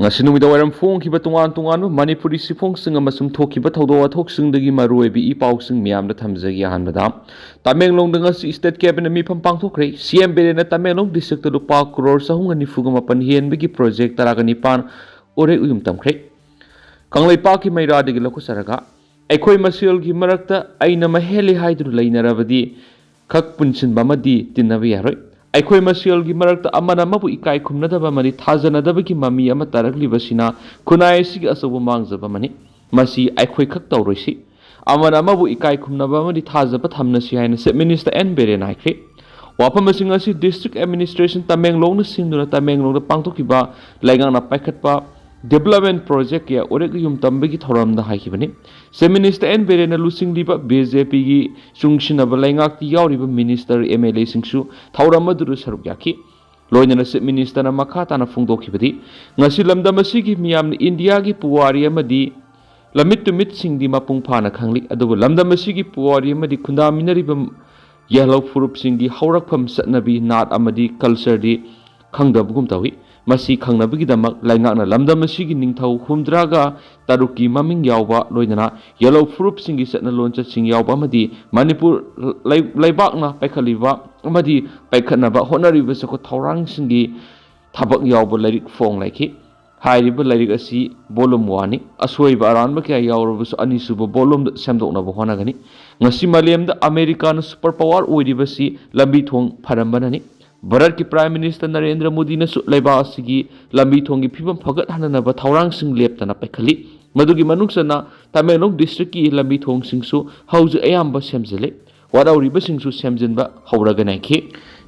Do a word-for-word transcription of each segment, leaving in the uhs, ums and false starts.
ꯉꯁꯤ ꯅꯨꯃꯤꯗꯥꯡ ꯋꯥꯏꯔꯝ ꯐꯣꯡꯈꯤꯕ ꯇꯣꯉꯥꯟ ꯇꯣꯉꯥꯟꯕ ꯃꯅꯤꯄꯨꯔꯤ ꯁꯤꯐꯣꯡꯁꯤꯡ ꯑꯃꯁꯨꯡ ꯊꯣꯛꯈꯤꯕ ꯊꯧꯗꯣꯛ ꯋꯥꯊꯣꯛꯁꯤꯡꯗꯒꯤ ꯃꯔꯨꯑꯣꯏꯕ ꯏ ꯄꯥꯎꯁꯤꯡ ꯃꯤꯌꯥꯝꯗ ꯊꯝꯖꯒꯦ꯫ ꯑꯍꯥꯟꯕꯗ, ꯇꯃꯦꯡꯂꯣꯡꯗ ꯉꯁꯤ State Cabinet ꯃꯤꯐꯝ ꯄꯥꯡꯊꯣꯛꯈ꯭ꯔꯦ꯫ ꯁꯤ ꯑꯦꯝ ꯕꯤꯔꯦꯟꯅ ꯇꯃꯦꯡꯂꯣꯡ district ꯇ ꯂꯨꯄꯥ ꯀ꯭ꯔꯣꯔ ꯆꯍꯨꯝꯒ ꯅꯤꯐꯨꯒ ꯃꯥꯄꯟ ꯍꯦꯟꯕꯒꯤ project ꯇꯔꯥꯒ ꯅꯤꯄꯥꯟ ꯎꯔꯦꯛ ꯎꯌꯨꯝ ꯇꯝꯈ꯭ꯔꯦ꯫ ꯀꯪꯂꯩꯄꯥꯛꯀꯤ ꯃꯩꯔꯥꯗꯒꯤ ꯂꯧꯈꯠꯆꯔꯒ, ꯑꯩꯈꯣꯏ ꯃꯁꯦꯜꯒꯤ ꯃꯔꯛꯇ ꯑꯩꯅ ꯃꯍꯦꯜꯂꯤ ꯍꯥꯏꯗꯨꯅ ꯂꯩꯅꯔꯕꯗꯤ ꯈꯛ ꯄꯨꯟꯁꯤꯟꯕ ꯑꯃꯗꯤ ꯇꯤꯟꯅꯕ ꯌꯥꯔꯣꯏ꯫ ꯑꯩꯈꯣꯏ ꯃꯁꯦꯜꯒꯤ ꯃꯔꯛꯇ ꯑꯃꯅ ꯑꯃꯕꯨ ꯏꯀꯥꯏ ꯈꯨꯝꯅꯗꯕ ꯑꯃꯗꯤ ꯊꯥꯖꯅꯗꯕꯒꯤ ꯃꯃꯤ ꯑꯃ ꯇꯥꯔꯛꯂꯤꯕꯁꯤꯅ ꯈꯨꯟꯅꯥꯏ ꯑꯁꯤꯒꯤ ꯑꯆꯧꯕ ꯃꯥꯡꯖꯕ ꯑꯃꯅꯤ꯫ ꯃꯁꯤ ꯑꯩꯈꯣꯏ ꯈꯛ ꯇꯧꯔꯣꯏꯁꯤ꯫ ꯑꯃꯅ ꯑꯃꯕꯨ ꯏꯀꯥꯏ ꯈꯨꯝꯅꯕ ꯑꯃꯗꯤ ꯊꯥꯖꯕ ꯊꯝꯅꯁꯤ ꯍꯥꯏꯅ Chief Minister ꯑꯦꯟ ꯕꯤꯔꯦꯟꯅ ꯍꯥꯏꯈ꯭ꯔꯦ꯫ ꯋꯥꯐꯝ ꯑꯁꯤꯡ ꯑꯁꯤ District Administration ꯇꯃꯦꯡꯂꯣꯡꯅ ꯁꯤꯟꯗꯨꯅ ꯇꯃꯦꯡꯂꯣꯡꯗ ꯄꯥꯡꯊꯣꯛꯈꯤꯕ ꯂꯩꯉꯥꯛꯅ ꯄꯥꯏꯈꯠꯄ development project ꯀꯌꯥ ꯎꯔꯦꯛ ꯎꯌꯨꯝ ꯇꯝꯕꯒꯤ ꯊꯧꯔꯝꯗ ꯍꯥꯏꯈꯤꯕꯅꯤ꯫ Chief Minister ꯑꯦꯟ ꯕꯤꯔꯦꯟꯅ ꯂꯨꯆꯤꯡꯂꯤꯕ ꯕꯤ ꯖꯦ ꯄꯤꯒꯤ ꯆꯨꯡꯁꯤꯟꯅꯕ ꯂꯩꯉꯥꯛꯇ ꯌꯥꯎꯔꯤꯕ minister, ꯑꯦꯝ ꯑꯦꯜ ꯑꯦꯁꯤꯡꯁꯨ ꯊꯧꯔꯝ ꯑꯗꯨꯗ ꯁꯔꯨꯛ ꯌꯥꯈꯤ꯫ ꯂꯣꯏꯅꯅ Chief Minister ꯅ ꯃꯈꯥ ꯇꯥꯅ ꯐꯣꯡꯗꯣꯛꯈꯤꯕꯗꯤ, ꯉꯁꯤ ꯂꯝꯗꯝ ꯑꯁꯤꯒꯤ ꯃꯤꯌꯥꯝꯅ ꯏꯟꯗꯤꯌꯥꯒꯤ ꯄꯨꯋꯥꯔꯤ ꯑꯃꯗꯤ ꯂꯝꯃꯤꯠ ꯇꯨꯃꯤꯠꯁꯤꯡꯗꯤ ꯃꯄꯨꯡ ꯐꯥꯅ ꯈꯪꯂꯤ, ꯑꯗꯨꯕꯨ ꯂꯝꯗꯝ ꯑꯁꯤꯒꯤ ꯄꯨꯋꯥꯔꯤ ꯑꯃꯗꯤ ꯈꯨꯟꯗꯥꯃꯤꯟꯅꯔꯤꯕ ꯌꯦꯜꯍꯧ ꯐꯨꯔꯨꯞꯁꯤꯡꯒꯤ ꯍꯧꯔꯛꯐꯝ, ꯆꯠꯅꯕꯤ, ꯅꯥꯠ ꯑꯃꯗꯤ culture ꯗꯤ ꯈꯪꯗꯕꯒꯨꯝ ꯇꯧꯏ꯫ ꯃꯁꯤ ꯈꯪꯅꯕꯒꯤꯗꯃꯛ ꯂꯩꯉꯥꯛꯅ ꯂꯝꯗꯝ ꯑꯁꯤꯒꯤ ꯅꯤꯡꯊꯧ ꯍꯨꯝꯗ꯭ꯔꯥꯒ ꯇꯔꯨꯛꯀꯤ ꯃꯃꯤꯡ ꯌꯥꯎꯕ, ꯂꯣꯏꯅꯅ ꯌꯦꯜꯍꯧ ꯐꯨꯔꯨꯞꯁꯤꯡꯒꯤ ꯆꯠꯅ ꯂꯣꯟꯆꯠꯁꯤꯡ ꯌꯥꯎꯕ ꯑꯃꯗꯤ ꯃꯅꯤꯄꯨꯔ ꯂꯩ-, ꯂꯩꯕꯥꯛꯅ ꯄꯥꯏꯈꯠꯂꯤꯕ ꯑꯃꯗꯤ ꯄꯥꯏꯈꯠꯅꯕ ꯍꯣꯠꯅꯔꯤꯕ ꯆꯥꯎꯈꯠ ꯊꯧꯔꯥꯡꯁꯤꯡꯒꯤ ꯊꯕꯛ ꯌꯥꯎꯕ ꯂꯥꯏꯔꯤꯛ ꯐꯣꯡꯂꯛꯈꯤ꯫ ꯍꯥꯏꯔꯤꯕ ꯂꯥꯏꯔꯤꯛ ꯑꯁꯤ volume one ꯅꯤ꯫ ꯑꯁꯣꯏꯕ ꯑꯔꯥꯟꯕ ꯀꯌꯥ ꯌꯥꯎꯔꯕꯁꯨ ꯑꯅꯤꯁꯨꯕ volume ꯗ ꯁꯦꯝꯗꯣꯛꯅꯕ ꯍꯣꯠꯅꯒꯅꯤ꯫ ꯉꯁꯤ ꯃꯥꯂꯦꯝꯗ ꯑꯃꯦꯔꯤꯀꯥꯅ super power ꯑꯣꯏꯔꯤꯕꯁꯤ ꯂꯝꯕꯤ ꯊꯣꯡ ꯐꯔꯝꯕꯅꯅꯤ꯫ ꯚꯥꯔꯠꯀꯤ Prime Minister ꯅꯔꯦꯟꯗ꯭ꯔ ꯃꯣꯗꯤꯅꯁꯨ ꯂꯩꯕꯥꯛ ꯑꯁꯤꯒꯤ ꯂꯝꯕꯤ ꯊꯣꯡꯒꯤ ꯐꯤꯕꯝ ꯐꯒꯠꯍꯟꯅꯅꯕ ꯊꯧꯔꯥꯡꯁꯤꯡ ꯂꯦꯞꯇꯅ ꯄꯥꯏꯈꯠꯂꯤ꯫ ꯃꯗꯨꯒꯤ ꯃꯅꯨꯡ ꯆꯟꯅ ꯇꯃꯦꯡꯂꯣꯡ district ꯀꯤ ꯂꯝꯕꯤ ꯊꯣꯡꯁꯤꯡꯁꯨ ꯍꯧꯖꯤꯛ ꯑꯌꯥꯝꯕ ꯁꯦꯝꯖꯤꯜꯂꯤ꯫ ꯋꯥꯠꯍꯧꯔꯤꯕꯁꯤꯡꯁꯨ ꯁꯦꯝꯖꯤꯟꯕ ꯍꯧꯔꯒꯅꯤ ꯍꯥꯏꯈꯤ꯫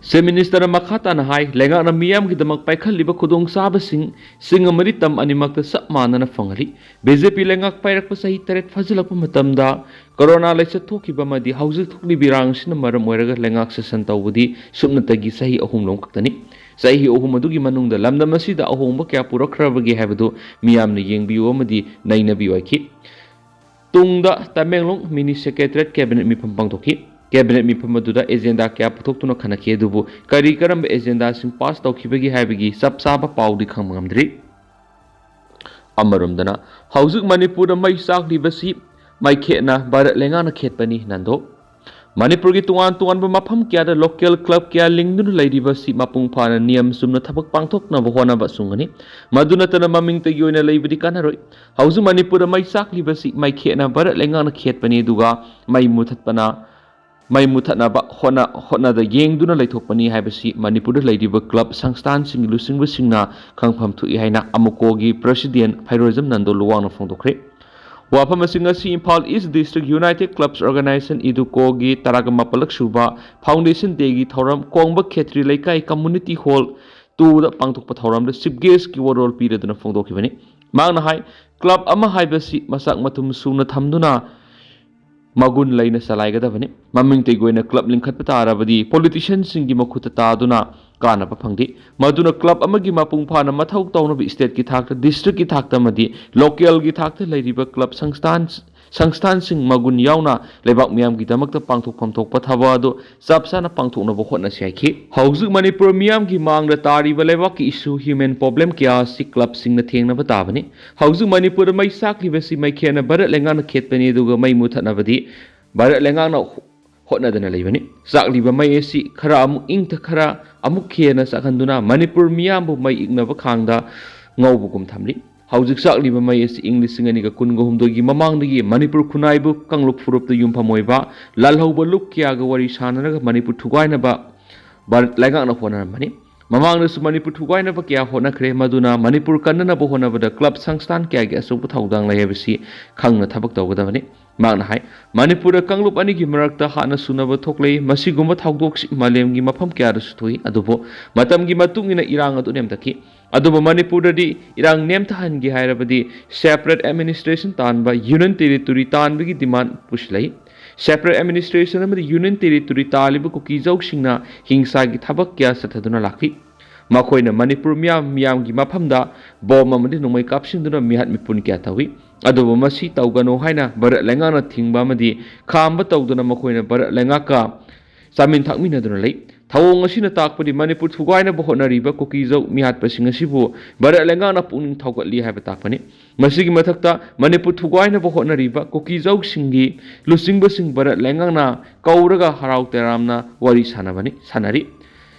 Chief Minister ꯅ ꯃꯈꯥ ꯇꯥꯅ ꯍꯥꯏ, ꯂꯩꯉꯥꯛꯅ ꯃꯤꯌꯥꯝꯒꯤꯗꯃꯛ ꯄꯥꯏꯈꯠꯂꯤꯕ ꯈꯨꯗꯣꯡꯆꯥꯕꯁꯤꯡ ꯁꯤꯡ ꯑꯃꯗꯤ ꯇꯝ ꯑꯅꯤꯃꯛꯇ ꯆꯞ ꯃꯥꯟꯅꯅ ꯐꯪꯍꯜꯂꯤ꯫ ꯕꯤ ꯖꯦ ꯄꯤ ꯂꯩꯉꯥꯛ ꯄꯥꯏꯔꯛꯄ ꯆꯍꯤ ꯇꯔꯦꯠ ꯐꯥꯖꯤꯜꯂꯛꯄ ꯃꯇꯝꯗ corona ꯂꯥꯏꯆꯠ ꯊꯣꯛꯈꯤꯕ ꯑꯃꯗꯤ ꯍꯧꯖꯤꯛ ꯊꯣꯛꯂꯤꯕ ꯏꯔꯥꯡ ꯑꯁꯤꯅ ꯃꯔꯝ ꯑꯣꯏꯔꯒ ꯂꯩꯉꯥꯛ ꯁꯥꯁꯟ ꯇꯧꯕꯗꯤ ꯁꯨꯞꯅꯇꯒꯤ ꯆꯍꯤ ꯑꯍꯨꯝ ꯂꯣꯝ ꯈꯛꯇꯅꯤ꯫ ꯆꯍꯤ ꯑꯍꯨꯝ ꯑꯗꯨꯒꯤ ꯃꯅꯨꯡꯗ ꯂꯝꯗꯝ ꯑꯁꯤꯗ ꯑꯍꯣꯡꯕ ꯀꯌꯥ ꯄꯨꯔꯛꯈ꯭ꯔꯕꯒꯦ ꯍꯥꯏꯕꯗꯨ ꯃꯤꯌꯥꯝꯅ ꯌꯦꯡꯕꯤꯌꯨ ꯑꯃꯗꯤ ꯅꯩꯅꯕꯤꯌꯨ ꯍꯥꯏꯈꯤ꯫ ꯇꯨꯡꯗ ꯇꯃꯦꯡꯂꯣꯡ Mini Secretariat Cabinet ꯃꯤꯐꯝ ꯄꯥꯡꯊꯣꯛꯈꯤ꯫ Cabinet ꯃꯤꯐꯝ ꯑꯗꯨꯗ agenda ꯀꯌꯥ ꯄꯨꯊꯣꯛꯇꯨꯅ ꯈꯟꯅꯈꯤ, ꯑꯗꯨꯕꯨ ꯀꯔꯤ ꯀꯔꯝꯕ agenda ꯁꯤꯡ pass ꯇꯧꯈꯤꯕꯒꯦ ꯍꯥꯏꯕꯒꯤ ꯆꯞ ꯆꯥꯕ ꯄꯥꯎꯗꯤ ꯈꯪꯕ ꯉꯝꯗ꯭ꯔꯤ꯫ ꯑꯃꯔꯣꯝꯗꯅ ꯍꯧꯖꯤꯛ ꯃꯅꯤꯄꯨꯔꯗ ꯃꯩ ꯆꯥꯛꯂꯤꯕꯁꯤ ꯃꯩꯈꯦꯠꯅ ꯚꯥꯔꯠ ꯂꯩꯉꯥꯛꯅ ꯈꯦꯠꯄꯅꯤ ꯅꯟꯗꯣ꯫ ꯃꯅꯤꯄꯨꯔꯒꯤ ꯇꯣꯉꯥꯟ ꯇꯣꯉꯥꯟꯕ ꯃꯐꯝ ꯀꯌꯥꯗ local club ꯀꯌꯥ ꯂꯤꯡꯗꯨꯅ ꯂꯩꯔꯤꯕꯁꯤ ꯃꯄꯨꯡ ꯐꯥꯅ ꯅꯤꯌꯝ ꯆꯨꯝꯅ ꯊꯕꯛ ꯄꯥꯡꯊꯣꯛꯅꯕ ꯍꯣꯠꯅꯕ ꯆꯨꯝꯒꯅꯤ꯫ ꯃꯗꯨ ꯅꯠꯇꯅ ꯃꯃꯤꯡꯇꯒꯤ ꯑꯣꯏꯅ ꯂꯩꯕꯗꯤ ꯀꯥꯟꯅꯔꯣꯏ꯫ ꯍꯧꯖꯤꯛ ꯃꯅꯤꯄꯨꯔꯗ ꯃꯩ ꯆꯥꯛꯂꯤꯕꯁꯤ ꯃꯩꯈꯦꯠꯅ ꯚꯥꯔꯠ ꯂꯩꯉꯥꯛꯅ ꯈꯦꯠꯄꯅꯤ, ꯑꯗꯨꯒ ꯃꯩ ꯃꯨꯊꯠꯄꯅ ꯃꯩ ꯃꯨꯊꯠꯅꯕ ꯍꯣꯠꯅ ꯍꯣꯠꯅꯗ ꯌꯦꯡꯗꯨꯅ ꯂꯩꯊꯣꯛꯄꯅꯤ ꯍꯥꯏꯕꯁꯤ ꯃꯅꯤꯄꯨꯔꯗ ꯂꯩꯔꯤꯕ club ꯁꯪꯁꯊꯥꯟꯁꯤꯡꯒꯤ ꯂꯨꯆꯤꯡꯕꯁꯤꯡꯅ ꯈꯪꯐꯝ ꯊꯣꯛꯏ ꯍꯥꯏꯅ ꯑꯃꯨꯀꯣꯒꯤ president ꯐꯩꯔꯣꯏꯖꯝ ꯅꯟꯗꯣ ꯂꯨꯋꯥꯡꯅ ꯐꯣꯡꯗꯣꯛꯈ꯭ꯔꯦ꯫ ꯋꯥꯐꯝ ꯑꯁꯤ ꯉꯁꯤ Imphal East District United Clubs Organization, ꯏꯗꯨꯀꯣꯒꯤ ꯇꯔꯥꯒ ꯃꯥꯄꯜꯂꯛ ꯁꯨꯕ foundation dayꯒꯤ ꯊꯧꯔꯝ ꯀꯣꯡꯕ ꯈꯦꯇ꯭ꯔꯤ ꯂꯩꯀꯥꯏ community hall twoꯗ ꯄꯥꯡꯊꯣꯛꯄ ꯊꯧꯔꯝꯗ chief guestꯀꯤ ꯋꯥꯔꯣꯜ ꯄꯤꯔꯗꯨꯅ ꯐꯣꯡꯗꯣꯛꯈꯤꯕꯅꯤ꯫ ꯃꯍꯥꯛꯅ ꯍꯥꯏ, club ꯑꯃ ꯍꯥꯏꯕꯁꯤ ꯃꯁꯛ ꯃꯊꯨꯝ ꯁꯨꯅ ꯊꯝꯗꯨꯅ ꯃꯒꯨꯟ ꯂꯩꯅ ꯆꯂꯥꯏꯒꯗꯕꯅꯤ꯫ ꯃꯃꯤꯡꯇꯒꯤ ꯑꯣꯏꯅ club ꯂꯤꯡꯈꯠꯄ ꯇꯥꯔꯕꯗꯤ politicianꯁꯤꯡꯒꯤ ꯃꯈꯨꯠꯇ ꯇꯥꯗꯨꯅ ꯀꯥꯟꯅꯕ ꯐꯪꯗꯦ꯫ ꯃꯗꯨꯅ club ꯑꯃꯒꯤ ꯃꯄꯨꯡ ꯐꯥꯅ ꯃꯊꯧ ꯇꯧꯅꯕ stateꯀꯤ ꯊꯥꯛꯇ, districtꯀꯤ ꯊꯥꯛꯇ ꯑꯃꯗꯤ localꯒꯤ ꯊꯥꯛꯇ ꯂꯩꯔꯤꯕ club ꯁꯪꯁꯊꯥꯟ ꯁꯪꯁꯊꯥꯟꯁꯤꯡ ꯃꯒꯨꯟ ꯌꯥꯎꯅ ꯂꯩꯕꯥꯛ ꯃꯤꯌꯥꯝꯒꯤꯗꯃꯛꯇ ꯄꯥꯡꯊꯣꯛꯐꯝ ꯊꯣꯛꯄ ꯊꯕꯛ ꯑꯗꯨ ꯆꯞ ꯆꯥꯅ ꯄꯥꯡꯊꯣꯛꯅꯕ ꯍꯣꯠꯅꯁꯤ ꯍꯥꯏꯈꯤ꯫ ꯍꯧꯖꯤꯛ ꯃꯅꯤꯄꯨꯔ ꯃꯤꯌꯥꯝꯒꯤ ꯃꯥꯡꯗ ꯇꯥꯔꯤꯕ ꯂꯩꯕꯥꯛꯀꯤ issue, human problem ꯀꯌꯥ ꯑꯁꯤ clubꯁꯤꯡꯅ ꯊꯦꯡꯅꯕ ꯇꯥꯕꯅꯤ꯫ ꯍꯧꯖꯤꯛ ꯃꯅꯤꯄꯨꯔꯗ ꯃꯩ ꯆꯥꯛꯂꯤꯕꯁꯤ ꯃꯩꯈꯦꯠꯅ ꯚꯥꯔꯠ ꯂꯩꯉꯥꯛꯅ ꯈꯦꯠꯄꯅꯤ, ꯑꯗꯨꯒ ꯃꯩ ꯃꯨꯊꯠꯅꯕꯗꯤ ꯚꯥꯔꯠ ꯂꯩꯉꯥꯛꯅ ꯍꯣꯠꯅꯗꯅ ꯂꯩꯕꯅꯤ꯫ ꯆꯥꯛꯂꯤꯕ ꯃꯩ ꯑꯁꯤ ꯈꯔ ꯑꯃꯨꯛ ꯏꯪꯊ ꯈꯔ ꯑꯃꯨꯛ ꯍꯦꯟꯅ ꯆꯥꯛꯍꯟꯗꯨꯅ ꯃꯅꯤꯄꯨꯔ ꯃꯤꯌꯥꯝꯕꯨ ꯃꯩ ꯏꯛꯅꯕ ꯈꯥꯡꯗ ꯉꯧꯕꯒꯨꯝ ꯊꯝꯂꯤ꯫ ꯍꯧꯖꯤꯛ ꯆꯥꯛꯂꯤꯕ ꯃꯩ ꯑꯁꯤ ꯏꯪ ꯂꯤꯁꯤꯡ ꯑꯅꯤꯒ ꯀꯨꯟꯒ ꯍꯨꯝꯗꯣꯏꯒꯤ ꯃꯃꯥꯡꯗꯒꯤ ꯃꯅꯤꯄꯨꯔ ꯈꯨꯟꯅꯥꯏꯕꯨ ꯀꯥꯡꯂꯨꯞ ꯐꯨꯔꯨꯞꯇ ꯌꯨꯝꯐꯝ ꯑꯣꯏꯕ ꯂꯥꯜꯍꯧꯕ ꯂꯨꯞ ꯀꯌꯥꯒ ꯋꯥꯔꯤ ꯁꯥꯟꯅꯔꯒ ꯃꯅꯤꯄꯨꯔ ꯊꯨꯒꯥꯏꯅꯕ ꯚꯥꯔꯠ ꯂꯩꯉꯥꯛꯅ ꯍꯣꯠꯅꯔꯝꯕꯅꯤ꯫ ꯃꯃꯥꯡꯗꯁꯨ ꯃꯅꯤꯄꯨꯔ ꯊꯨꯒꯥꯏꯅꯕ ꯀꯌꯥ ꯍꯣꯠꯅꯈ꯭ꯔꯦ, ꯃꯗꯨꯅ ꯃꯅꯤꯄꯨꯔ ꯀꯟꯅꯅꯕ ꯍꯣꯠꯅꯕꯗ club ꯁꯪꯁꯊꯥꯟ ꯀꯌꯥꯒꯤ ꯑꯆꯧꯕ ꯊꯧꯗꯥꯡ ꯂꯩ ꯍꯥꯏꯕꯁꯤ ꯈꯪꯅ ꯊꯕꯛ ꯇꯧꯒꯗꯕꯅꯤ꯫ ꯃꯍꯥꯛꯅ ꯍꯥꯏ, ꯃꯅꯤꯄꯨꯔꯗ ꯀꯥꯡꯂꯨꯞ ꯑꯅꯤꯒꯤ ꯃꯔꯛꯇ ꯍꯥꯟꯅ ꯁꯨꯅꯕ ꯊꯣꯛꯂꯛꯏ꯫ ꯃꯁꯤꯒꯨꯝꯕ ꯊꯧꯗꯣꯛꯁꯤ ꯃꯥꯂꯦꯝꯒꯤ ꯃꯐꯝ ꯀꯌꯥꯗꯁꯨ ꯊꯣꯛꯏ, ꯑꯗꯨꯕꯨ ꯃꯇꯝꯒꯤ ꯃꯇꯨꯡ ꯏꯟꯅ ꯏꯔꯥꯡ ꯑꯗꯨ ꯅꯦꯝꯊꯈꯤ꯫ ꯑꯗꯨꯕꯨ ꯃꯅꯤꯄꯨꯔꯗꯗꯤ ꯏꯔꯥꯡ ꯅꯦꯝꯊꯍꯟꯒꯦ ꯍꯥꯏꯔꯕꯗꯤ separate administration ꯇꯥꯟꯕ, union territory ꯇꯥꯟꯕꯒꯤ demand ꯄꯨꯁꯤꯜꯂꯛꯏ꯫ Separate administration ꯑꯃꯗꯤ union territory ꯇꯥꯜꯂꯤꯕ ꯀꯨꯀꯤꯖꯧꯁꯤꯡꯅ ꯍꯤꯡꯁꯥꯒꯤ ꯊꯕꯛ ꯀꯌꯥ ꯆꯠꯊꯗꯨꯅ ꯂꯥꯛꯂꯤ꯫ ꯃꯈꯣꯏꯅ ꯃꯅꯤꯄꯨꯔ ꯃꯤꯌꯥꯝ ꯃꯤꯌꯥꯝꯒꯤ ꯃꯐꯝꯗ ꯕꯣꯝ ꯑꯃꯗꯤ ꯅꯣꯡꯃꯩ ꯀꯥꯞꯁꯤꯟꯗꯨꯅ ꯃꯤꯍꯥꯠ ꯃꯤꯄꯨꯟ ꯀꯌꯥ ꯇꯧꯏ꯫ ꯑꯗꯨꯕꯨ ꯃꯁꯤ ꯇꯧꯒꯅꯨ ꯍꯥꯏꯅ ꯚꯥꯔꯠ ꯂꯩꯉꯥꯛꯅ ꯊꯤꯡꯕ ꯑꯃꯗꯤ ꯈꯥꯝꯕ ꯇꯧꯗꯅ ꯃꯈꯣꯏꯅ ꯚꯥꯔꯠ ꯂꯩꯉꯥꯛꯀ ꯆꯥꯃꯤꯟ ꯊꯛꯃꯤꯟꯅꯗꯨꯅ ꯂꯩ꯫ ꯊꯧꯑꯣꯡ ꯑꯁꯤꯅ ꯇꯥꯛꯄꯗꯤ ꯃꯅꯤꯄꯨꯔ ꯊꯨꯒꯥꯏꯅꯕ ꯍꯣꯠꯅꯔꯤꯕ ꯀꯨꯀꯤꯖꯧ ꯃꯤꯍꯥꯠꯄꯁꯤꯡ ꯑꯁꯤꯕꯨ ꯚꯥꯔꯠ ꯂꯩꯉꯥꯛꯅ ꯄꯨꯛꯅꯤꯡ ꯊꯧꯒꯠꯂꯤ ꯍꯥꯏꯕ ꯇꯥꯛꯄꯅꯤ꯫ ꯃꯁꯤꯒꯤ ꯃꯊꯛꯇ, ꯃꯅꯤꯄꯨꯔ ꯊꯨꯒꯥꯏꯅꯕ ꯍꯣꯠꯅꯔꯤꯕ ꯀꯨꯀꯤꯖꯧꯁꯤꯡꯒꯤ ꯂꯨꯆꯤꯡꯕꯁꯤꯡ ꯚꯥꯔꯠ ꯂꯩꯉꯥꯛꯅ ꯀꯧꯔꯒ ꯍꯔꯥꯎ ꯇꯌꯥꯝꯅ ꯋꯥꯔꯤ ꯁꯥꯟꯅꯕꯅꯤ, ꯁꯥꯟꯅꯔꯤ꯫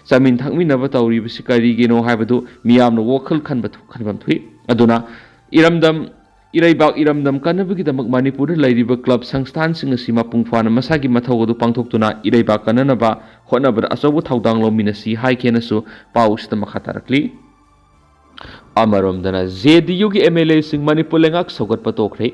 ꯆꯥꯃꯤꯟ ꯊꯛꯃꯤꯟꯅꯕ ꯇꯧꯔꯤꯕꯁꯤ ꯀꯔꯤꯒꯤꯅꯣ ꯍꯥꯏꯕꯗꯨ ꯃꯤꯌꯥꯝꯅ ꯋꯥꯈꯜ ꯈꯟꯕ ꯊꯣꯛ-, ꯈꯟꯐꯝ ꯊꯣꯛꯏ꯫ ꯑꯗꯨꯅ ꯏꯔꯝꯗꯝ, ꯏꯔꯩꯕꯥꯛ ꯏꯔꯝꯗꯝ ꯀꯟꯅꯕꯒꯤꯗꯃꯛ ꯃꯅꯤꯄꯨꯔꯗ ꯂꯩꯔꯤꯕ ꯀ꯭ꯂꯕ ꯁꯪꯁꯊꯥꯟꯁꯤꯡ ꯑꯁꯤ ꯃꯄꯨꯡ ꯐꯥꯅ ꯃꯁꯥꯒꯤ ꯃꯊꯧ ꯑꯗꯨ ꯄꯥꯡꯊꯣꯛꯇꯨꯅ ꯏꯔꯩꯕꯥꯛ ꯀꯟꯅꯅꯕ ꯍꯣꯠꯅꯕꯗ ꯑꯆꯧꯕ ꯊꯧꯗꯥꯡ ꯂꯧꯃꯤꯟꯅꯁꯤ ꯍꯥꯏꯈꯤꯅꯁꯨ ꯄꯥꯎ ꯑꯁꯤꯗ ꯃꯈꯥ ꯇꯥꯔꯛꯂꯤ꯫ ꯑꯃꯔꯣꯝꯗꯅ, ꯖꯦ ꯗꯤ ꯌꯨꯒꯤ ꯑꯦꯝ ꯑꯦꯜ ꯑꯦꯁꯤꯡ ꯃꯅꯤꯄꯨꯔ ꯂꯩꯉꯥꯛ ꯁꯧꯒꯠꯄ ꯇꯣꯛꯈ꯭ꯔꯦ꯫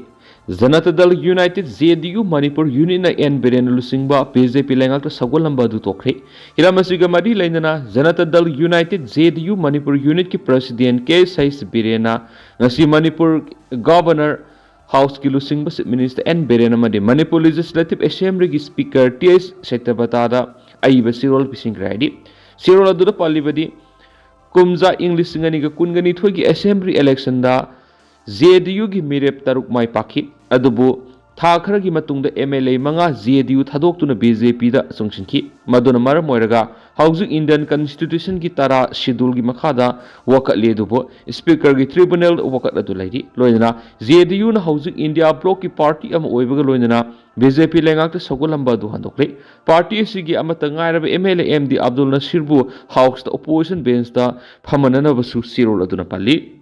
Janata Dal united, J D U Manipur ꯌꯨꯅꯤꯠꯅ ꯑꯦꯟ ꯕꯤꯔꯦꯟꯅ ꯂꯨꯆꯤꯡꯕ ꯕꯤ ꯖꯦ ꯄꯤ ꯂꯩꯉꯥꯛꯇ ꯁꯧꯒꯠꯂꯝꯕ ꯑꯗꯨ ꯇꯣꯛꯈ꯭ꯔꯦ꯫ ꯍꯤꯔꯝ ꯑꯁꯤꯒ ꯃꯔꯤ ꯂꯩꯅꯅ Janata Dal united, J D U Manipur ꯌꯨꯅꯤꯠꯀꯤ president ꯀꯦ ꯁꯩꯁ ꯕꯤꯔꯦꯟꯅ ꯉꯁꯤ ꯃꯅꯤꯄꯨꯔ ꯒꯚꯔꯅꯔ ꯍꯥꯎꯁꯀꯤ ꯂꯨꯆꯤꯡꯕ ꯆꯤꯐ ꯃꯤꯅꯤꯁꯇꯔ ꯑꯦꯟ ꯕꯤꯔꯦꯟ ꯑꯃꯗꯤ ꯃꯅꯤꯄꯨꯔ ꯂꯦꯖꯤꯁꯂꯦꯇꯤꯚ ꯑꯦꯁꯦꯝꯕ꯭ꯂꯤꯒꯤ ꯁ꯭ꯄꯤꯀꯔ ꯇꯤ ꯑꯩꯆ ꯁꯇ꯭ꯌꯕ꯭ꯔꯇꯥꯗ ꯑꯏꯕ ꯆꯦꯔꯣꯜ ꯄꯤꯁꯤꯟꯈ꯭ꯔꯦ ꯍꯥꯏꯔꯤ꯫ ꯆꯦꯔꯣꯜ ꯑꯗꯨꯗ ꯄꯜꯂꯤꯕꯗꯤ, ꯀꯨꯝꯖꯥ ꯏꯪ ꯂꯤꯁꯤꯡ ꯑꯅꯤꯒ ꯀꯨꯟꯒ ꯅꯤꯊꯣꯏꯒꯤ ꯑꯦꯁꯦꯝꯕ꯭ꯂꯤ ꯏꯂꯦꯛꯁꯟꯗ ꯖꯦ ꯗꯤ ꯌꯨꯒꯤ ꯃꯤꯔꯦꯞ ꯇꯔꯨꯛ ꯃꯥꯏ ꯄꯥꯛꯈꯤ꯫ ꯑꯗꯨꯕꯨ ꯊꯥ ꯈꯔꯒꯤ ꯃꯇꯨꯡꯗ ꯑꯦꯝ ꯑꯦꯜ ꯑꯦ ꯃꯉꯥ ꯖꯦ ꯗꯤ ꯌꯨ ꯊꯥꯗꯣꯛꯇꯨꯅ ꯕꯤ ꯖꯦ ꯄꯤꯗ ꯆꯪꯁꯤꯟꯈꯤ꯫ ꯃꯗꯨꯅ ꯃꯔꯝ ꯑꯣꯏꯔꯒ ꯍꯧꯖꯤꯛ ꯏꯟꯗꯤꯌꯟ ꯀꯟꯁꯇꯤꯇ꯭ꯌꯨꯁꯟꯒꯤ ꯇꯔꯥ ꯁꯦꯗꯨꯜꯒꯤ ꯃꯈꯥꯗ ꯋꯥꯀꯠꯂꯤ, ꯑꯗꯨꯕꯨ ꯁ꯭ꯄꯤꯀꯔꯒꯤ ꯇ꯭ꯔꯤꯕꯨꯅꯦꯜꯗ ꯋꯥꯀꯠ ꯑꯗꯨ ꯂꯩꯔꯤ꯫ ꯂꯣꯏꯅꯅ ꯖꯦ ꯗꯤ ꯌꯨꯅ ꯍꯧꯖꯤꯛ ꯏꯟꯗꯤꯌꯥ ꯕ꯭ꯂꯣꯛꯀꯤ ꯄꯥꯔꯇꯤ ꯑꯃ ꯑꯣꯏꯕꯒ ꯂꯣꯏꯅꯅ ꯕꯤ ꯖꯦ ꯄꯤ ꯂꯩꯉꯥꯛꯇ ꯁꯧꯒꯠꯂꯝꯕ ꯑꯗꯨ ꯍꯟꯗꯣꯛꯂꯤ꯫ ꯄꯥꯔꯇꯤ ꯑꯁꯤꯒꯤ ꯑꯃꯠꯇ ꯉꯥꯏꯔꯕ M L A M D Abdul ꯅꯁꯤꯔꯕꯨ ꯍꯥꯎꯁꯇ ꯑꯣꯄꯣꯖꯤꯁꯟ ꯕꯦꯟꯁꯇ ꯐꯝꯍꯟꯅꯅꯕꯁꯨ ꯆꯦꯔꯣꯜ ꯑꯗꯨꯅ ꯄꯜꯂꯤ꯫